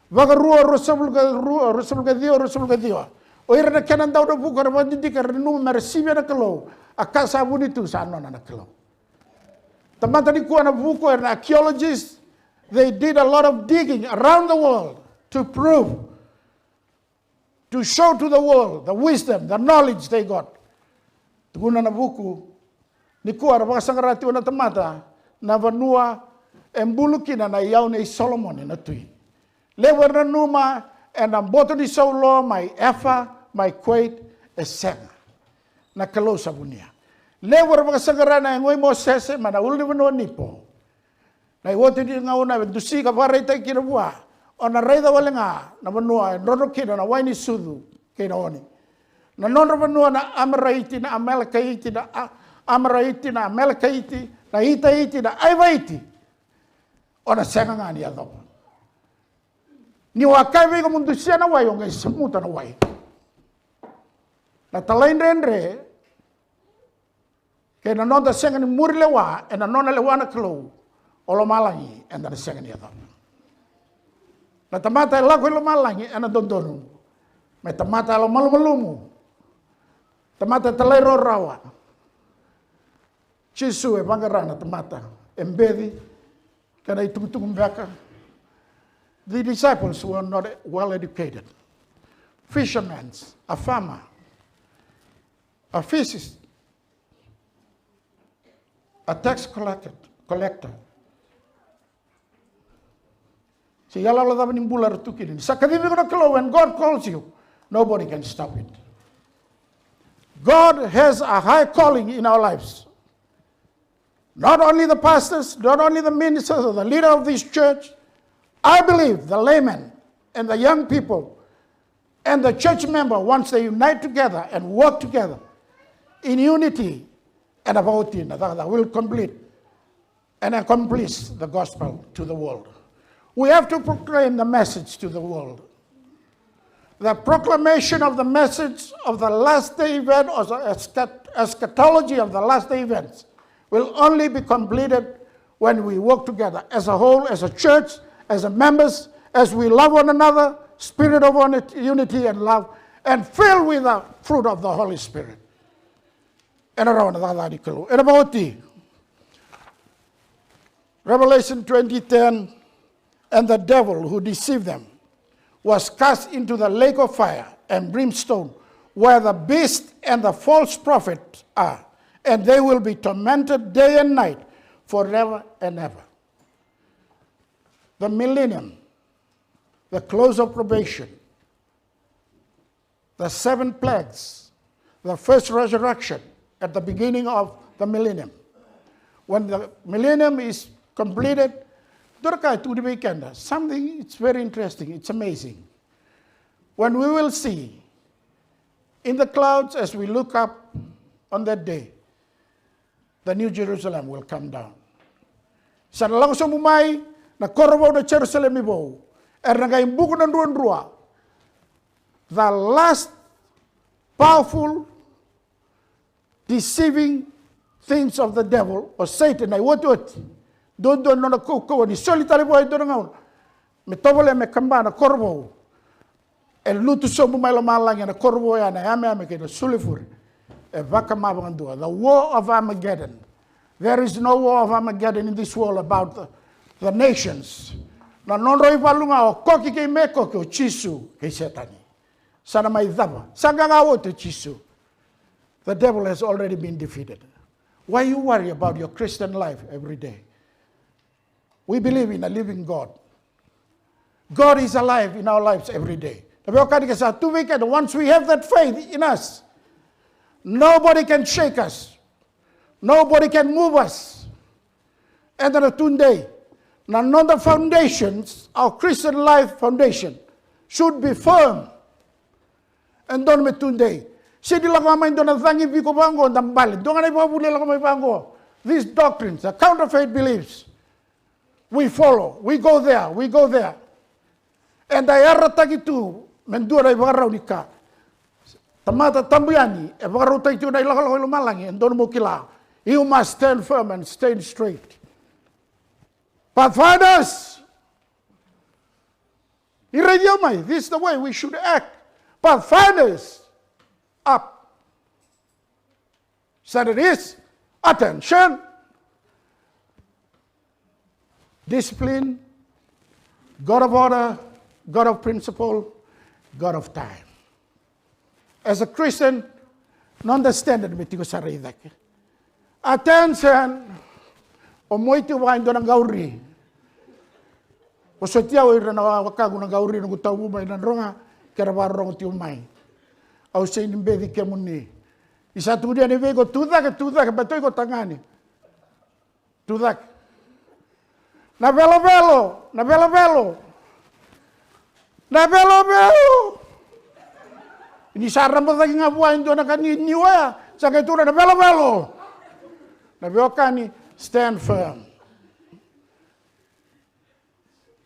Vakarua, ruasagavulu ka rua, ruasagavulu ka ciwa, ruasagavulu ka ciwa. O ira na kena dau na vuku era vakadidike, era nanuma mera sivia na Kalou. A ka sa vuni tu sa nona na Kalou. Tamata nikua na vuku, era na archaeologists, they did a lot of digging around the world to prove, to show to the world the wisdom, the knowledge they got. Tukuna na vuku, nikua era vakasaqara tiko na tamata na vanua e bulu kina na iyau nei Solomoni na tui. Levu era nanuma ena boto ni saulo mai Efa, mai Kuwait, e sega. Na Kalou sa vunia. Levu era vakasaqara na yago i Mosese mai na ulunivanua Nipo. Na ioti ni gauna e dusi ka vakaraitaki kina vua, o na raica wale ga na vanua e drodro kina na wai ni sucu kei na oni. Na nodra vanua na Amaraiti, na Amalekaiti, na A-, Amaraiti, na Amalekaiti, na Itaiti, na Aivaiti. O na sega ga ni yacova. Ni o a kaya vei iko mo dusia na wai, o qai samuta na wai. Na talaidredre kei na noda sega ni muri lewa ena nona lewa na Kalou, o lomalagi eda na sega ni yacova. Na tamata e lako i lomalagi ena dodonu me tamata yalomalumalumu, tamata e talairawarawa. Jisu e vaqara na tamata e beci, kena itukutuku beka. The disciples were not well educated. Fishermen, a farmer, a physicist, a tax collector, collector. Se iyaloyalo cava ni bula era tu kina, ni sa kacivi iko na Kalou, when God calls you, nobody can stop it. God has a high calling in our lives. Not only the pastors, not only the ministers or the leader of this church, I believe the laymen and the young people and the church member, once they unite together and work together in unity, ena vakaoti na cakacaka, will complete and accomplish the gospel to the world. We have to proclaim the message to the world. The proclamation of the message of the last day event or the eschat-, eschatology of the last day events will only be completed when we work together as a whole, as a church, as a members, as we love one another, spirit of unit-, unity and love, and filled with the fruit of the Holy Spirit. Ena rawa na cakacaka ni Kalou. Ena vakaoti. Revelation twenty ten, and the devil who deceived them was cast into the lake of fire and brimstone, where the beast and the false prophet are, and they will be tormented day and night forever and ever. The millennium, the close of probation, the seven plagues, the first resurrection at the beginning of the millennium. When the millennium is completed, dua na ka e tukuni vei keda, something, it's very interesting, it's amazing. When we will see in the clouds as we look up on that day, the New Jerusalem will come down. Sa na lako sobu mai na korovou, na Jerusalemi vou. Era na qai buku na druadrua. The last powerful deceiving things of the devil, o Satan, na iotioti. Duadua na nona kaukauwa ni soli tale vua e dua na gauna me tovolea me kaba na korovou. E lutu sobu mai lomalagi ena korovou ya, na yameyame kei na sulifure. E vakama vakadua. The war of Armageddon. There is no war of Armageddon in this world about the, the nations. Na nodrau ivalu ga o koki kei Mekoki, o Jisu kei Setani. Sa na mai cava? Sa qaqa oti o Jisu. The devil has already been defeated. Why you worry about your Christian life every day? We believe in a living God. God is alive in our lives every day. Na veiwekani, ke sa tu vei keda, once we have that faith in us, nobody can shake us. Nobody can move us. Eda na tudei. Na noda foundations, our Christian life foundation, should be firm. E dodonu me tudei. Sega ni lako mai dua na cagi viko vaqo, da bale. Dua ga na ivakavuvuli e lako mai vaqo. These doctrines, the counterfeit beliefs. We follow, we go there, we go there. Eda yarataki tu me dua na ivakarau ni ka. Tamata tabu yani, e vakarautaki tu na ilakolako i lomalagi, e dodonu mo kila. You must stand firm and stand straight. Pathfinders, e raici au mai, this is the way we should act. Pathfinders, up. Said it is. Attention. Discipline, God of order, God of principle, God of time. As a Christian, noda standard me tiko sara i cake. Attention. O moi tiko vaka e dua na qauri. Vosoti au, ira na wekaqu na qauri, noqu tauvu mai Nadroga, kera vakarorogo tiko mai. Au sega ni beci kemuni. Ni sa tukuni yani vei iko, tu cake, tu cake, baleta o iko tagane. Tu cake. Na velovelo, na velovelo. Na velovelo. Ni sa raba cake ga vua e dua na ka ni, ni oya, sa qai tukuna na velovelo. Na veiwekani, stand firm.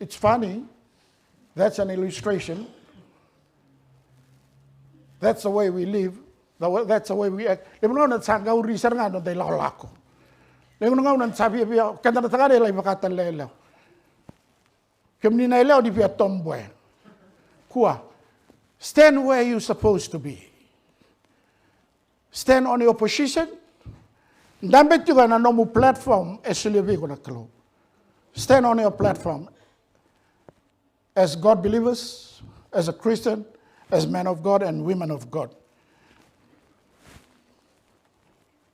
It's funny. That's an illustration. That's the way we live. The way, that's the way we act. Levu na gauna sa qauri sara ga noda ilakolako. Levu na gauna sa viavia, keda na tagane e lai vakatale yalewa. Kemuni na yalewa ni via tomboy. Kua. Stand where you supposed to be. Stand on your position. Dabe tiko ena nomu platform e solia vei iko na Kalou. Stand on your platform. As God believers, as a Christian, as men of God and women of God.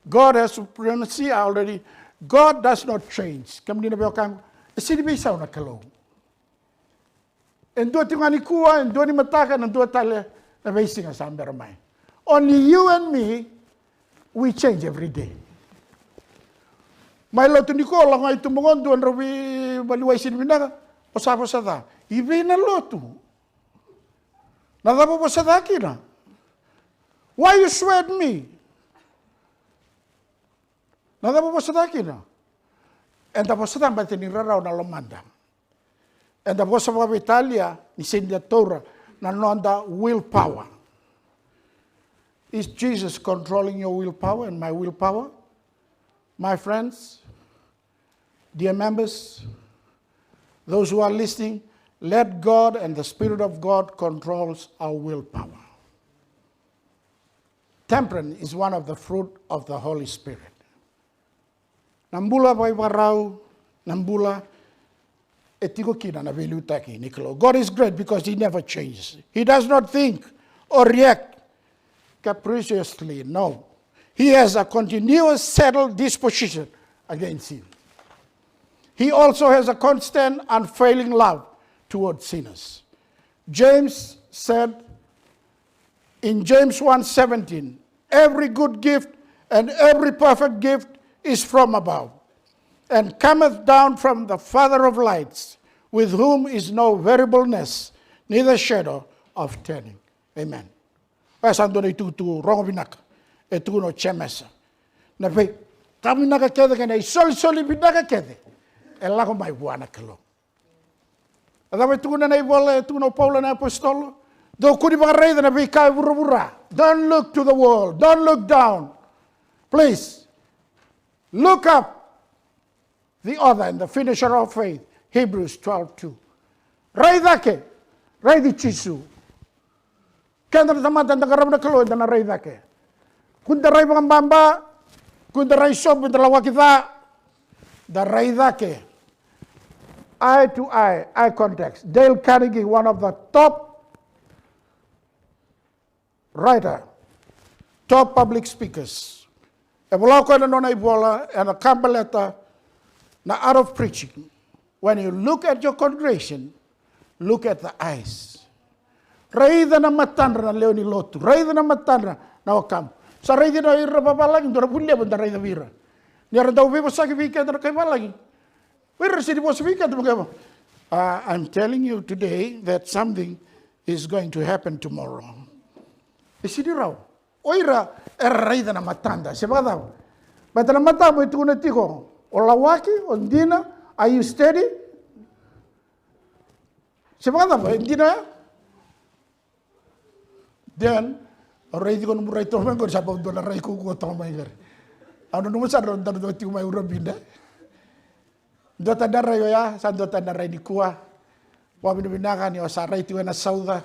God has supremacy already. God does not change. Kemuni na veiwekaqu, e sega ni veisau na Kalou. E dua tiko ga nikua, e dua ni mataka, na dua tale na veisiga sa bera mai. Only you and me, we change every day. Mai lotu nikua, lako ga i tuba qo, dua drau veimaliwai sega ni vinaka, o sa vosa ca. I vei na lotu? Na cava o vosa ca kina? Why you swear at me? Na cava o vosa ca kina? Eda vosa ca baleta ni rarawa na lomada. Eda vosa vakaveitalia ni sega ni da taura na noda willpower. Is Jesus controlling your willpower and my willpower? My friends, dear members, those who are listening, let God and the Spirit of God controls our willpower. Temperance is one of the fruit of the Holy Spirit. Na bula vakaivakarau, na bula e tiko kina na veiliutaki ni Kalou. God is great because he never changes. He does not think or react capriciously, no. He has a continuous settled disposition against sin. He also has a constant, unfailing love towards sinners. James said in James one seventeen, "Every good gift and every perfect gift is from above, and cometh down from the Father of lights, with whom is no variableness, neither shadow of turning." Amen. Oya sa dua na itukutuku rogo vinaka e tukuna o Jemesa. Na veika vinaka kece kei na isolisoli vinaka kece e lako mai vua na Kalou. A cava e tukuna na ivola e tukuna o Paula na apositolo? Dou kua ni vakaraica na veika e vuravura. Don't look to the world. Don't look down. Please, look up. The author and the finisher of faith, Hebrews twelve two. Rai cake, raici Jisu. Keda na tamata eda qarava na Kalou, eda na rai cake. Kua ni da rai vakababa, kua ni da rai sobu, da lawaki ca. Da rai cake. Eye to eye, eye contact. Dale Carnegie, one of the top writer, top public speakers. E vola o koya na nona ivola ena kabaleta na Art of Preaching. When you look at your congregation, look at the eyes. Raica na matadra na lewe ni lotu, raica na matadra na wekamu. Sa raici na ira vavalagi, dua na vuli levu da raica vei ira. Ni era dau veivosaki vei keda na kai valagi, O ira sega ni vosa vei keda, mo kaya, "Ah, I'm telling you today that something is going to happen tomorrow." E sega ni rawa. O ira era raica na matada. Se vakacava? Baleta na mata mo e tukuna tiko, o lawaki, o dina, are you steady? Se vakacava, e dina ya? Then, au raici iko nomu rai toka mai qori, sa bau dua na rai kaukaua toka mai qori. Au nanuma sara na dua tiko mai Urabida. Dua tani na rai oya, sa dua tani na rai nikua. Vakavinavinaka ni o sa rai tiko ena sauca.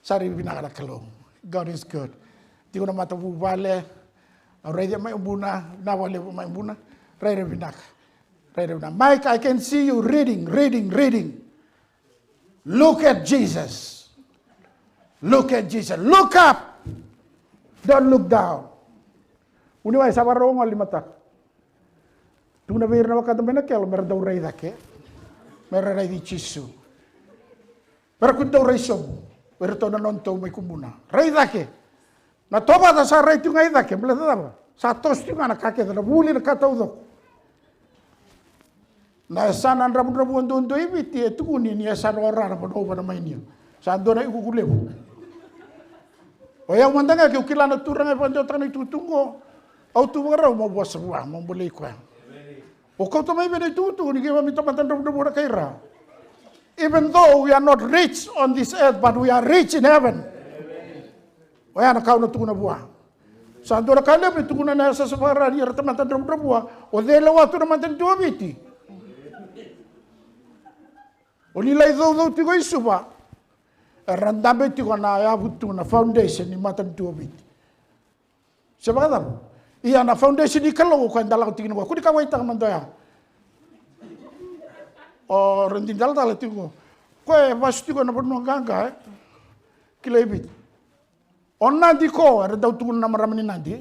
Sa rairai vinaka na Kalou. God is good. Tiko na matavuvale. Au raici mai Ubuna, na vale mai Ubuna. Rairai vinaka. Rairai vinaka. Mike, I can see you reading, reading, reading. Look at Jesus. Look at Jesus. Look up. Don't look down. Vuniwai, sa vakarau gole ni mataka. Tukuna vei ira na wekada mai Nakelo mera dau rai cake. Mera raici Jisu. Mera kua ni dau rai sobu. Vei iratou na nodatou mai Kubuna. Rai cake. Na tovata sa rai tiko ga i cake, baleta cava? Sa toso tiko ga na ka kece, na vuli, na ka taucoko. Na yasana dravudravua duadua i Viti e tukuni ni yasana o Ra na vanua au vana mai Niu. Sa dua na ikuku levu. O yau mada ga keu kila na turaga e vakadewataka na itukutuku qo, au tu vakarau meu vosa vua, meu bolei koya. O kauta mai vei na itukutuku ni keitou mai tamata dravudravua na kai Ra. Even though we are not rich on this earth, but we are rich in heaven. Oya na ka au na tukuna vua. Sa dua na ka levu e tukuna na yasayasa vakaRa ni era tamata dravudravua. O cei e lewa tu na matanitu o Viti? O ni lai caucau tiko i Suva, era dabe tiko na yavu tu na foundation ni matanitu o Viti. Se vakacava? Ia na foundation ni Kalou o koya eda lako tiko kina qo. Kua ni kauwaitaka mada oya. O Radini Talatala tiko qo. Koya e vasu tiko na vanua qaqa, e? Kilai Viti. O Nadi qo, era dau tukuna na marama ni Nadi.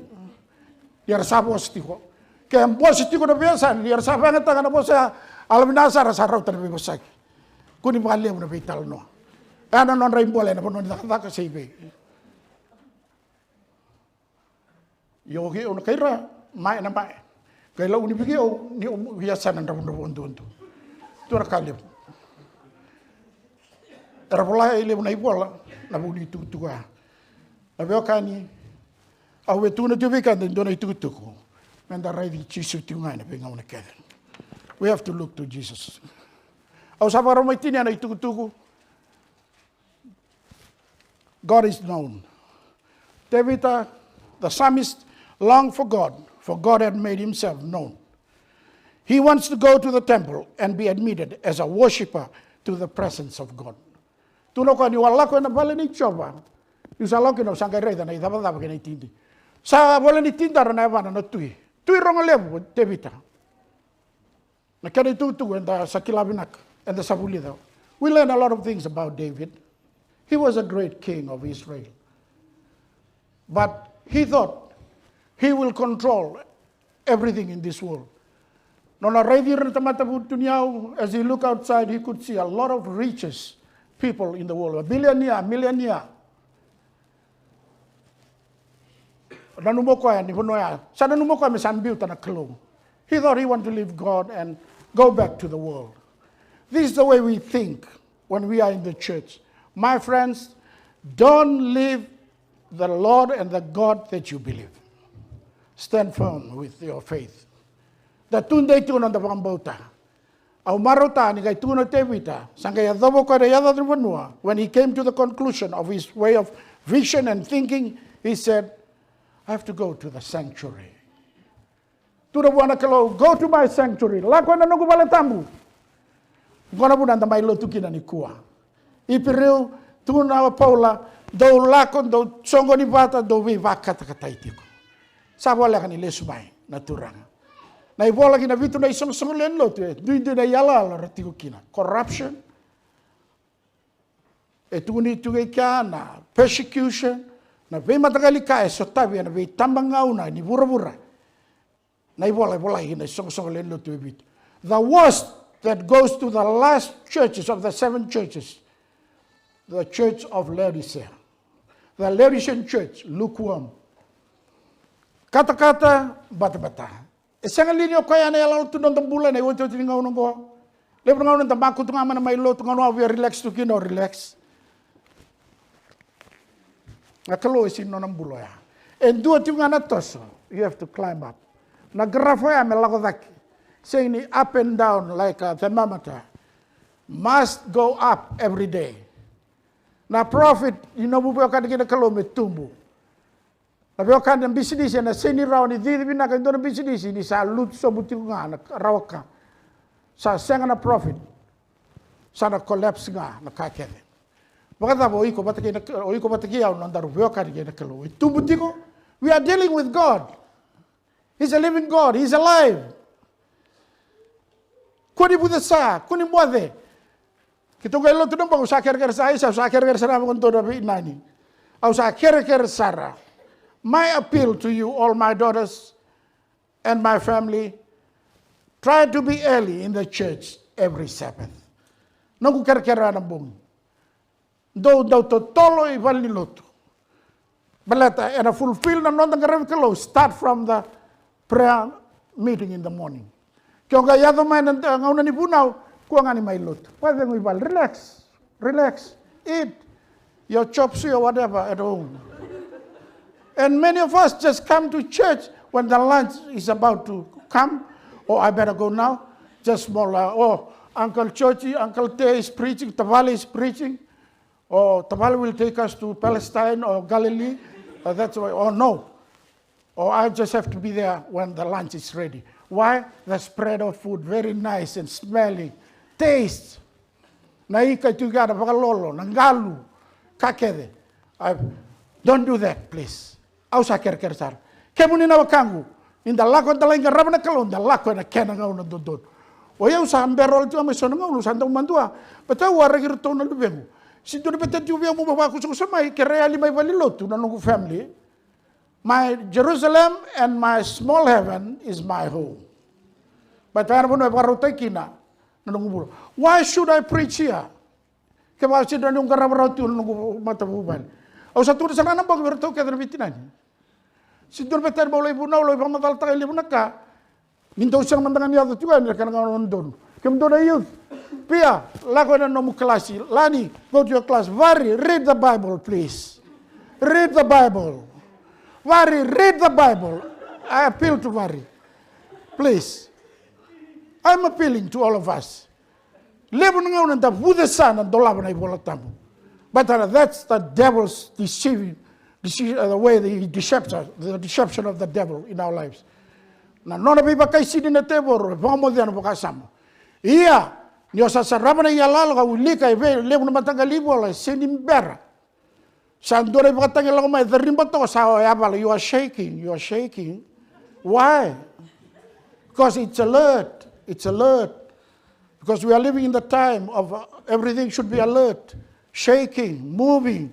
Ia era sa vosa tiko. Ke vosa tiko na veiyasana, ia era sa vakayagataka na vosa ya, yalovinaka sara sa rauta na veivosaki. Kua ni vakalevu na veitalanoa. Oya na nodra ibole ena vanua ni cakacaka se i vei. Ia o keitou na kai Ra, mae na mae. Qai launi vei keitou ni o yasana dravudravua duadua. Dua na ka levu. Era volai levu na ivola, na vuli tukutuku ya. Na veiwekani, au via tukuna tiko vei keda e dua na itukutuku. Meda raici Jisu tiko ga ena veigauna kece. We have to look to Jesus. Au sa vakarau mai tinia na itukutuku. God is known. Tevita, the psalmist, longed for God, for God had made himself known. He wants to go to the temple and be admitted as a worshipper to the presence of God. Tukuna o koya, niu a lako ena vale nei Jiova, niu sa lako kina au sa qai raica na icavacava kei na itidi. Sa vale ni tidara na yavana na tui. Tui rogo levu o Tevita. Na kena itukutuku eda sa kila vinaka, eda sa vulica. We learn a lot of things about David. He was a great king of Israel. But he thought he will control everything in this world. Nona raici ira na tamata vutuniyau, as he look outside, he could see a lot of richest people in the world. A billionaire, millionaire. Nanuma o koya ni vanua ya. Sa nanuma o koya me sa biuta na Kalou. He thought he want to leave God and go back to the world. This is the way we think when we are in the church. My friends, don't leave the Lord and the God that you believe. Stand firm with your faith. Da tudei tiko na noda vakabauta. Au marautaka ni qai tukuna o Tevita, sa qai yacova o koya na yacaca ni vanua. When he came to the conclusion of his way of vision and thinking, he said, "I have to go to the sanctuary." Tukuna vua na Kalou, "Go to my sanctuary." Lako ena noqu vale tabu. Qo na vanua eda mai lotu kina nikua. Iperiu, tukuna o Paula, dou lako, dou soqoni vata, dou veivakatakatai tiko. Sa voleka ni lesu mai na Turaga. Na ivola ki na vitu na isoqosoqo lewe ni lotu, e duidui na iyaloyalo era tiko kina. Corruption. E tukuni tu e kea na persecution, na veimataqali ka e sotavi ena veitabagauna ni vuravura. Na ivola e volai ki na isoqosoqo lewe ni lotu e vitu. The worst that goes to the last churches of the seven churches, the church of Laodicea. The Laodicean church, lukewarm. Katakata, batabata. E sega li ni o koya na iyaloyalo tu na noda bula ena iotioti ni gauna oqo? Levu na gauna da makutu ga mai na mai lotu, gauna au via relax tu kina, au relax. Na Kalou e sega ni nona bula oya. E dua tiko ga na toso, you have to climb up. Na graph oya me lako cake. Sega ni up and down like a thermometer. Must go up every day. Na profit ni nomu veiwekani kei na Kalou me tubu. Na veiwekani, na bisinisi ena sega ni rawa ni cici vinaka e dua na bisinisi ni sa lutu sobu tiko ga na rawa ka. Sa sega na profit. Sa na collapse ga na ka kece. Vakacava o iko vata kei na, o iko vata kei au na nodaru veiwekani kei na Kalou? E tubu tiko. We are dealing with God. He's a living God. He's alive. Kua ni vucesa, kua ni moce. Keitou qai lotu na bogi, au sa kerekere sara, isa, au sa kerekere sara vakadodonu na veinanumi. Au sa kerekere sara. My appeal to you, all my daughters and my family, try to be early in the church every Sabbath. Noqu kerekere na bogi. Dou dau totolo i valenilotu. Baleta ena fulfill na noda qaravi Kalou, start from the prayer meeting in the morning. Ke o qai yaco mai na gauna ni vunau, kua ga ni mai lotu. Vakacegu i vale, relax, relax, eat your chop suey or whatever at home. And many of us just come to church when the lunch is about to come. Oh, I better go now. Just small, uh, oh, Uncle Chochi, Uncle Te is preaching, Tavale is preaching. Or Tavale will take us to Palestine or Galilee. Uh, that's why. Oh, no. Or I just have to be there when the lunch is ready. Why? The spread of food, very nice and smelling. Taste. Na ika e tu kina, na vakalolo, na qalu, ka kece. I, don't do that, please. Au sa kerekere sara. Kemuni na wekaqu, ni da lako, da lai qarava na Kalou, da lako ena kena gauna dodonu. O yau sa bera wale tiko mai so na gauna, au sa dau madua. Baleta au waraki iratou na luvequ. Se dua na vei iratou vei au mo vakusakusa mai, kerea yali mai valenilotu na noqu family. My Jerusalem and my small heaven is my home. Baleta ya na vanua e vakarautaki kina na noqu bula. Why should I preach here? Kevaka sega ni rawa niu qarava rawa tiko na noqu matavuvale. Au sa tukuna sara ga na bogi vei iratou kece na veitinani. Se dua na vei tani bau lai vunau, lai vakamacalataka e levu na ka. Ni dou sega mada ga ni yaco tiko yani, na kena gauna donu. Kemudou na youth, Pia, lako ena nomu kalasi. Lani, go to your class. Vari, read the Bible, please. Read the Bible. Vari, read the Bible. I appeal to Vari. Please. I'm appealing to all of us. Levu na gauna da vucesa na dolava na iVola Tabu. But uh, that's the devil's deceiving, dece- uh, the way he decepts us, the deception of the devil in our lives. Na nona veivakaisini na tevoro e vakamoce na vakasama. Ia, ni o sa sarava na iyaloyalo ka wilika e vei levu na mataqali ivola e sega ni bera. Sa dua na ivakatagi lako mai, cariba toka, sa o yavala, you are shaking, you are shaking. Why? Because it's alert, it's alert. Because we are living in the time of uh, everything should be alert, shaking, moving,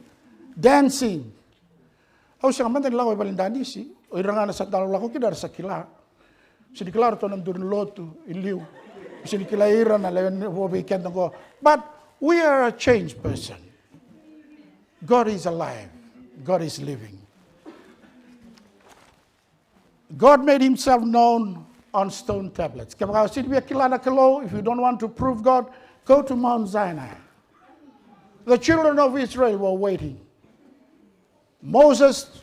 dancing. Au sega mada ni lako i vale ni danisi, o ira ga na sa dau lako kina era sa kila. Sega ni kila ratou na duru ni lotu i liu. Sega ni kila ira na lewe ni vo vei keda qo. But we are a changed person. God is alive. God is living. God made himself known on stone tablets. Kevaka o sega ni via kila na Kalou, if you don't want to prove God, go to Mount Sinai. The children of Israel were waiting. Moses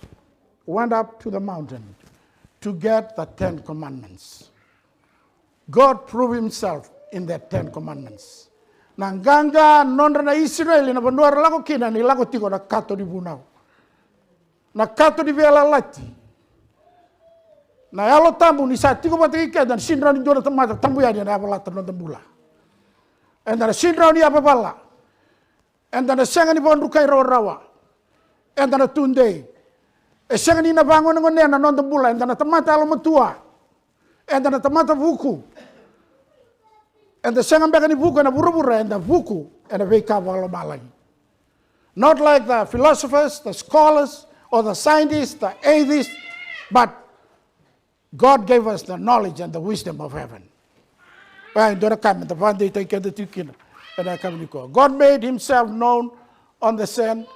went up to the mountain to get the Ten Commandments. God proved himself in the Ten Commandments. Na qaqa nodra na Isireli na vanua era lako kina ni lako tiko na kato ni vunau. Na kato ni veiyalayalati. Na Yalo Tabu ni sa tiko vata kei keda, na sega ni rawa ni dua na tamata tabu yani ena yavalata na noda bula. Eda na sega ni rawa ni yavavala. Eda na sega ni vakadrukai rawarawa. Eda na tudei. E sega ni na vagonegonea na noda bula. Eda na tamata yalomatua. Eda na tamata vuku. Eda sega beka ni vuku ena vuravura, eda vuku ena veika vakalomalagi. Not like the philosophers, the scholars, or the scientists, the atheists, but God gave us the knowledge and the wisdom of heaven. Oya e dua na ka me da vakadeitaki keda tiko kina ena yakavi nikua. God made himself known on the sand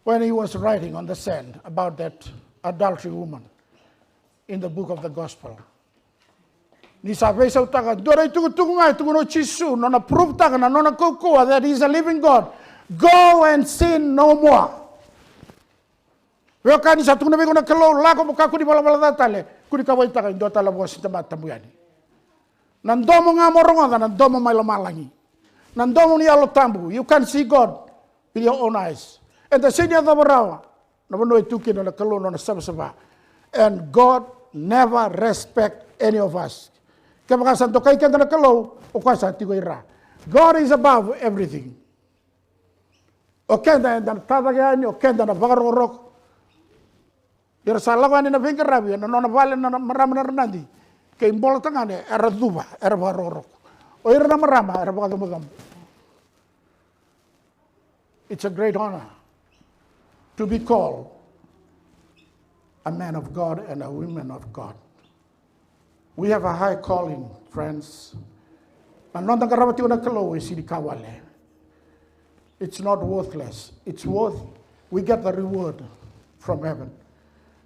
when he was writing on the sand about that adultery woman in the book of the gospel. Ni sa veisautaka dua na itukutuku ga e tukuna o Jisu, nona prove-taka na nona kaukauwa that he is a living God. Go and sin no more. Veiwekani, sa tukuna vei iko na Kalou, lako mo kakua ni valavala ca tale, kua ni kauwaitaka e dua tale na vosa ni tamata tabu yani. Na domo ga mo rogoca, na domo mai lomalagi. Na domo ni Yalo Tabu. You can't see God with your own eyes. Eda sega ni yacova rawa na vanua e tu kina na Kalou, nona savasava. And God never respect any of us. Kevaka sa dokai keda na Kalou, o koya sa tiko i ra. God is above everything. O keda eda na tacake yani, o keda na vakarokoroko. Ira sa lako yani na veiqaravi ena nona vale na marama na Ranadi kei Bolatagane, era cuva, era vakarokoroko. O ira na marama era vakacobocobo. It's a great honor to be called a man of God and a woman of God. We have a high calling, friends. Na noda qarava tiko na Kalou e sega ni ka wale. It's not worthless. It's worth, we get the reward from heaven.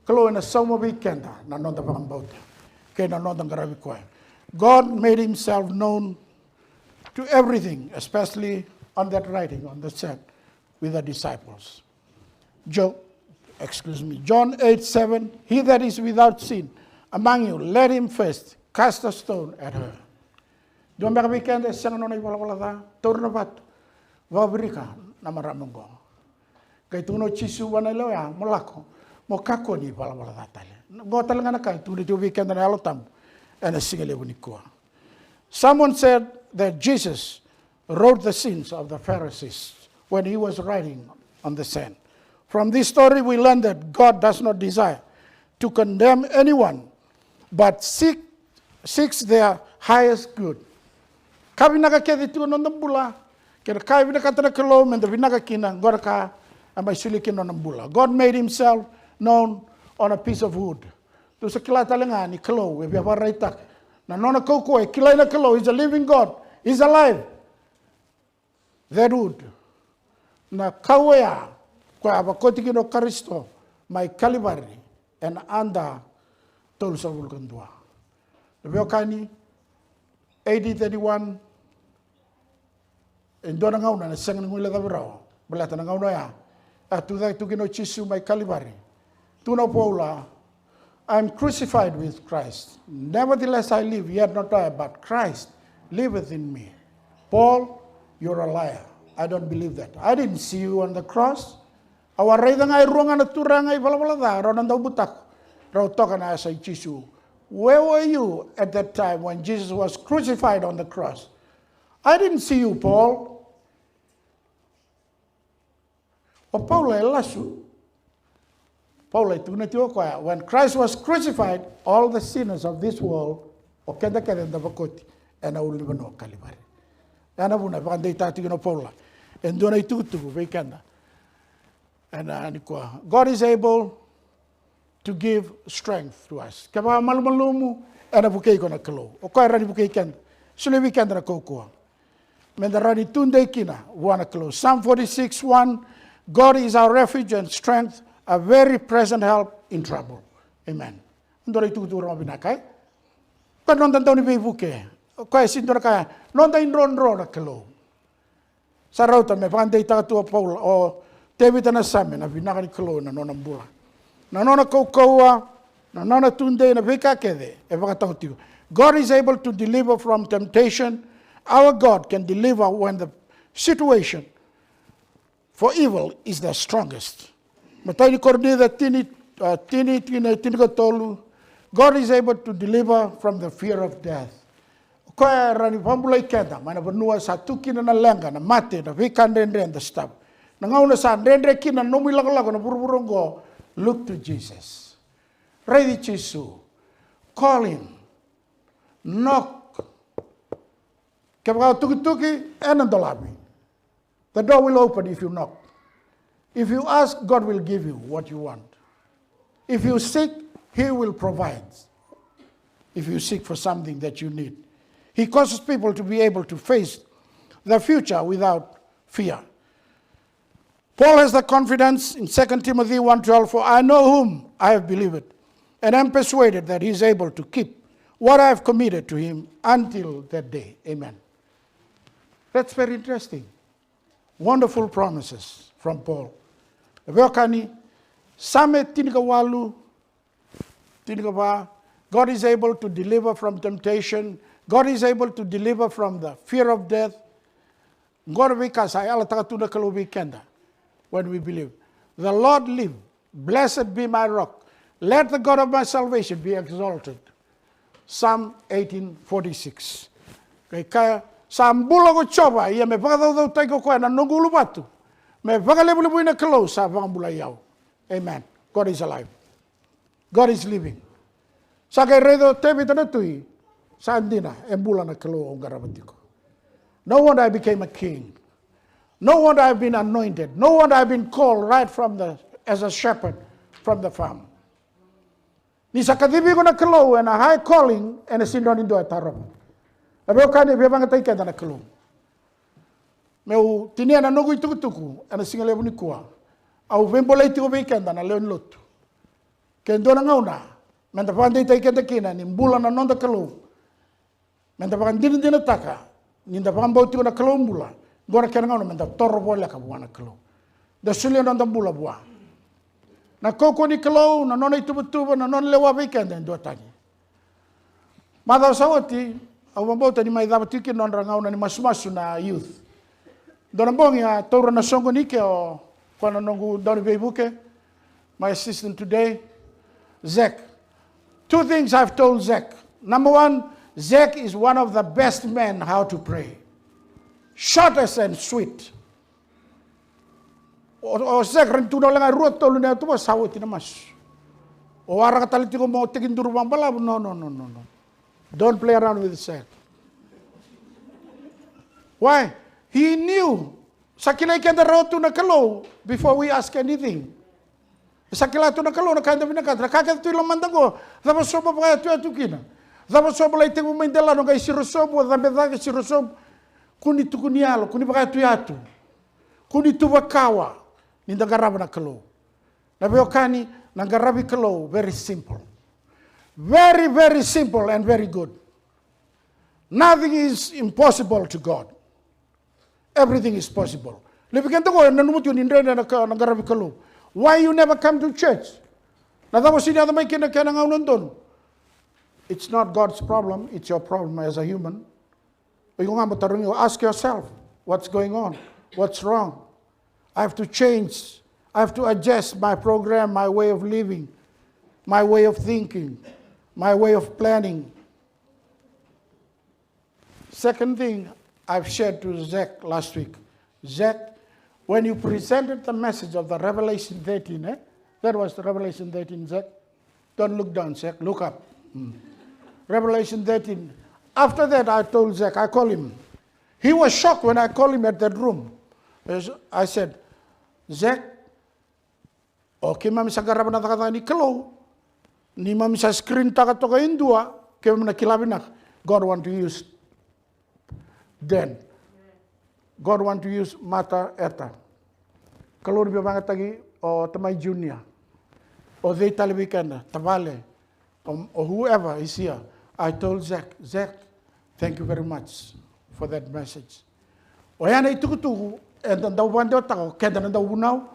Kalou ena sauma vei keda na noda vakabauta kei na noda qaravi koya. God made himself known to everything, especially on that writing on the sand with the disciples. Jo-, excuse me, John eight seven, "He that is without sin among you, let him first cast a stone at her." Dua beka vei keda e sega nona ivalavala ca, taura na vatu, vakavirika na marama oqo. Qai tukuna o Jisu vua na lewe ya, mo lako, mo kakua ni valavala ca tale. Oqo tale ga na ka e tukuna tiko vei keda na Yalo Tabu ena siga levu nikua. Someone said that Jesus wrote the sins of the Pharisees when he was writing on the sand. From this story, we learn that God does not desire to condemn anyone, but seek, seeks their highest good. Ka vinaka kece tu na noda bula, kei na ka e vinakata na Kalou meda vinaka kina, oqo na ka e mai solia kina na nona bula. God made himself known on a piece of wood. Tou sa kila tale ga ni Kalou e via vakaraitaka na nona kaukauwa, e kilai na Kalou, he's a living God, he's alive. That wood. Na kau oya koya a vakoti kina o Karisito mai Kalivari ena ada tolusagavulu ka dua. Na veiwekani, A D thirty-one, e dua na gauna na sega ni guilecavi rawa, baleta na gauna oya a tucake tu kina o Jisu mai Kalivari. Tukuna o Paula, "I am crucified with Christ. Nevertheless I live, yet not I, but Christ liveth in me." Paul, you're a liar. I don't believe that. I didn't see you on the cross. Au a raica ga e rua ga na turaga ivalavala ca, rau na dau butako, rau toka na yasa i Jisu. Where were you at that time when Jesus was crucified on the cross? I didn't see you, Paul. O Paula e lasu. Paula e tukuna tiko o koya, when Christ was crucified, all the sinners of this world, o keda kece da vakoti ena ulunivanua o Kalivari. Ena vuna e vakadeitaka tiko kina o Paula e dua na itukutuku vei keda ena nikua. God is able to give strength to us. Kevaka malumalumu, ena vukei iko na Kalou. O koya e rawa ni vukei keda. Solia vei keda na kaukauwa meda rawa ni tudei kina vua na Kalou. Psalm forty-six one, "God is our refuge and strength, a very present help in trouble." Amen. Dua na itukutuku rogo vinaka, e? Koya noda dau ni veivuke. Koya e sega ni dua na ka, noda idrodro na Kalou. Sa rauta me vakadeitaka tu o Paula, o Tevita na Same, na vinaka ni Kalou na nona bula, na nona kaukauwa, na nona tudei, na veika kece e vakatawa tiko. God is able to deliver from temptation. Our God can deliver when the situation for evil is the strongest. Matai ni Korinica tini, a, tini, tini, tinikatolu. God is able to deliver from the fear of death. O koya e rawa ni vakabulai keda mai na vanua sa tu kina na leqa, na mate, na veika dredre, the stuff. Na gauna sa dredre kina na nomu ilakolako na vuravura oqo, look to Jesus. Raici Jisu. Call him. Knock. Kevaka o tukituki, ena dolavi. The door will open if you knock. If you ask, God will give you what you want. If you seek, he will provide. If you seek for something that you need. He causes people to be able to face the future without fear. Paul has the confidence in Second Timothy one twelve, "For I know whom I have believed, and am persuaded that he is able to keep what I have committed to him until that day. Amen. That's very interesting. Wonderful promises from Paul. E veiwekani, Same tinikawalu, tinikava, God is able to deliver from temptation. God is able to deliver from the fear of death. Qo na veika sa yalataka tu na Kalou vei keda. When we believe, the Lord live, blessed be my rock, let the God of my salvation be exalted. Psalm eighteen forty-six. Qai kaya, sa bula ko Jiova, ia me vakacaucautaki ko koya na noqu uluvatu, me vakalevulevui na Kalou sa vakabulai au. Amen. God is alive. God is living. Sa qai raica o Tevita na tui, sa dina, e bula na Kalou au qarava tiko. No wonder I became a king. No wonder I've been anointed. No wonder I've been called right from the, as a shepherd from the farm. Ni sa kacivi iko na Kalou ena high calling, ena sega ni dua e tarova. Na veiwekani, e via vakayagataki keda na Kalou. Meu tinia na noqu itukutuku ena siga levu nikua. Au veibolei tiko vei keda na lewe ni lotu. Ke dua na gauna meda vakadeitaki keda kina ni bula na noda Kalou, meda vakadinadinataka ni da vakabauti iko na Kalou bula. Qo na kena gauna meda toro voleka vua na Kalou, da solia noda bula vua. Na kaukauwa ni Kalou, na nona ituvatuva, na nona lewa vei keda e duatani. Macawa sa oti, au vakabauta ni mai cava tiko kina nodra gauna ni masumasu na youth. Dua na bogi a taura na soqoni ke o koya na noqu dauniveivuke, my assistant today, Zach. Two things I've told Zach. Number one, Zach is one of the best men how to pray. Shortest and sweet. O, o Zach, rawa ni tukuna wale ga e rua tolu na yatuvosa sa oti na masu. O waraka tale tiko mo tekiduru vakabalavu. No, no, no, no, no. Don't play around with Zach. Why? He knew. Sa kilai keda rawa tu na Kalou before we ask anything. E sa kila tu na Kalou na ka eda vinakata. Na ka kece tu i lomada qo, cava so mo vakayatuyatu kina? Cava so mo lai tekivu mai delana, qai siro sobu, o cabe cake, siro sobu? Kua ni tukuni yalo, kua ni vakayatuyatu. Kua ni tu vakawa ni da qarava na Kalou. Na veiwekani, na qaravi Kalou, very simple. Very, very simple and very good. Nothing is impossible to God. Everything is possible. Levu keda qo e nanuma tiko ni dredre na ka, na qaravi Kalou. Why you never come to church? Na cava o sega ni yaco mai kina na kena gauna donu? It's not God's problem, it's your problem as a human. O iko ga mo tarogi, ask yourself, what's going on? What's wrong? I have to change. I have to adjust my program, my way of living, my way of thinking, my way of planning. Second thing I've shared to Zach last week. Zach, when you presented the message of the Revelation thirteen, eh? That was the Revelation thirteen, Zach. Don't look down, Zach. Look up. Mm. Revelation thirteen. After that, I told Zach, I called him. He was shocked when I called him at that room. As I said, Zach, o keimami sa qarava na cakacaka ni Kalou. Neimami sa screen taka toka e dua, keimami na kila vinaka. God want to use Dan. God want to use Mata Eta. Kalou ni via vakayagataki o Tamai Junior. O cei tale vei keda, tavale, o, o whoever is here. I told Zach, Zach, thank you very much for that message. Oya na itukutuku eda dau vakadewataka o keda na dauvunau,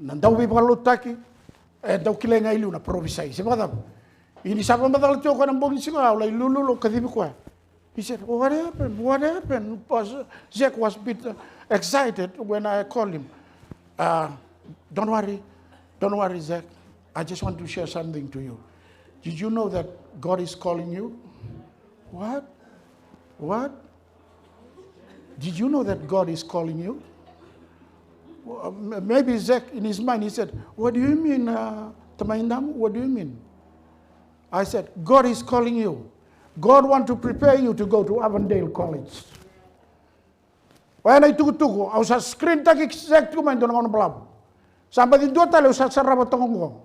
na dauveivakalotutaki, e dau kilai ga e liu na parofisai. Se vakacava? Ia ni sa vakamacala tiko o koya na bogi ni siga, au lai lululu, au kacivi koya. He said, "What happened? What happened?" Pastor Zach was a bit, uh, excited when I called him. Uh, don't worry. Don't worry, Zach. I just want to share something to you. Did you know that God is calling you? What? What? Did you know that God is calling you? Well, m-, maybe Zach, in his mind, he said, "What do you mean, uh, Tamai Damu? What do you mean?" I said, "God is calling you. God want to prepare you to go to Avondale College." Oya na itukutuku, au sa screen taki Zach tiko mai dua na gauna balavu. Sa baci dua tale au sa sarava toka qo.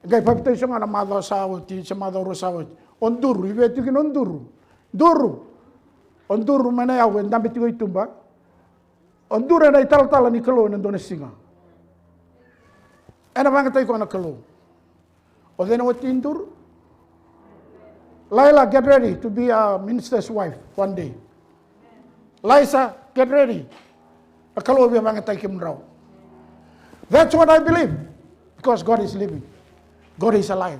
E qai papitaiso ga na macawa sa oti, se macawa rua sa oti. O Duru, i vei tiko kina o Duru? Duru. O Duru mai na yau e dabe tiko i tuba. O Duru ena italatala ni Kalou ena dua na siga. Ena vakayagataki koya na Kalou. O cei na wati i Duru? Laila, get ready to be a minister's wife one day. Laisa, get ready. Na Kalou via vagataki kemudrau. That's what I believe. Because God is living. God is alive.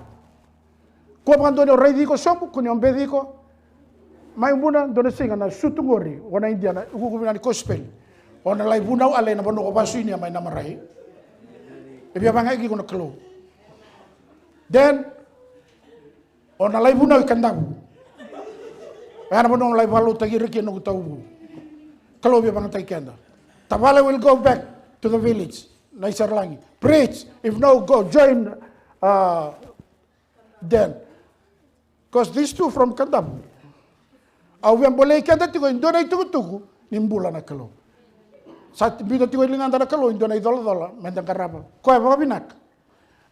Kua vakadua ni o raici iko sobu, kua ni o beci iko. Mai Buna, dua na siga na sutu qori, o na idia na ukuuku vinaka ni kosipeli. O na lai vunau, a lai na vanua ko vasu inia mai na marai. E via vagaki iko na Kalou. Then, o na lai vunau i Kadavu. Oya na vanua o lai valautaki ira kina noqu tauvu. Kalou via vagataki keda. Tavale will go back to the village. Na i Saralagi. Preach. If no, go join, uh, then. Because these two from Kadavu. Au via bolei keda tiko e dua na itukutuku ni bula na Kalou. Sa biuta tiko e ligada na Kalou e dua na icolacola meda qarava. Koya vakavinaka.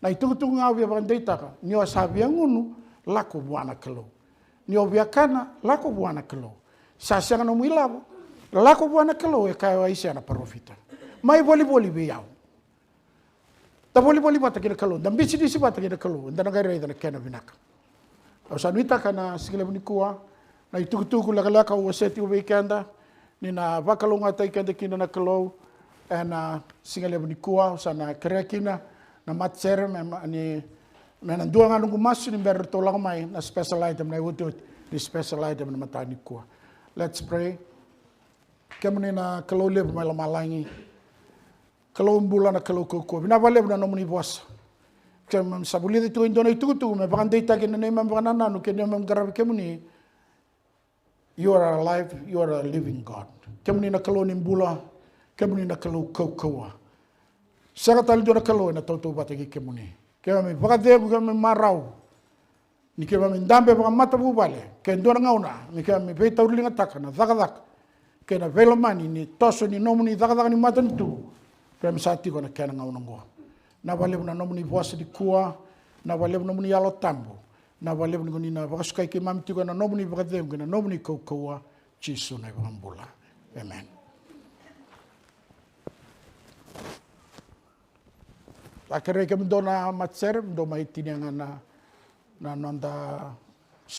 Na itukutuku ga au via vakadeitaka, ni o sa via gunu, lako vua na Kalou. Ni o via kana, lako vua na Kalou. Sa sega nomu ilavo, lako vua na Kalou, e kaya o Aisea na parofita. Mai volivoli vei au. Da volivoli vata kei na Kalou, da bisinisi vata kei na Kalou, da na qai raica na kena vinaka. Au sa nuitaka na siga levu nikua, na itukutuku lekaleka au wasea tiko vei keda, ni na vakalougatataki keda kina na Kalou, ena siga levu nikua, au sa na kerea kina na matasere, me, ma, ni, me na dua ga noqu masu ni bera ratou lako mai na special item na iotioti, ni special item na mataka nikua. Let's pray. Kemuni na Kalou levu mai lomalagi. Kalou bula na Kalou kaukauwa. Vinaka vakalevu na nomuni vosa. Keimami sa vulica tiko e dua na itukutuku me vakadeitaki na neimami vakanananu kei na neimami qaravi kemuni. You are alive, you are a living God. Kemuni na Kalou ni bula, kemuni na Kalou kaukauwa. Sega tale dua na Kalou ena tautauvata kei kemuni. Keimami vakacegu, keimami marau. Ni keimami dabe vakamatavuvale, ke dua na gauna, ni keimami veitauriligataka na cakacaka kei na veilomani ni toso ni nomuni cakacaka ni matanitu, keimami sa tiko ena kena gauna oqo. Vinaka vakalevu na nomuni vosa nikua, vinaka vakalevu na nomuni Yalo Tabu, vinaka vakalevu ni ko ni na vakasukai keimami tiko ena nomuni vakacegu kei na nomuni kaukauwa, Jisu na iVakabula. Amen. Sa kerei kemudou na matasere, dou mai tinia ga na, na noda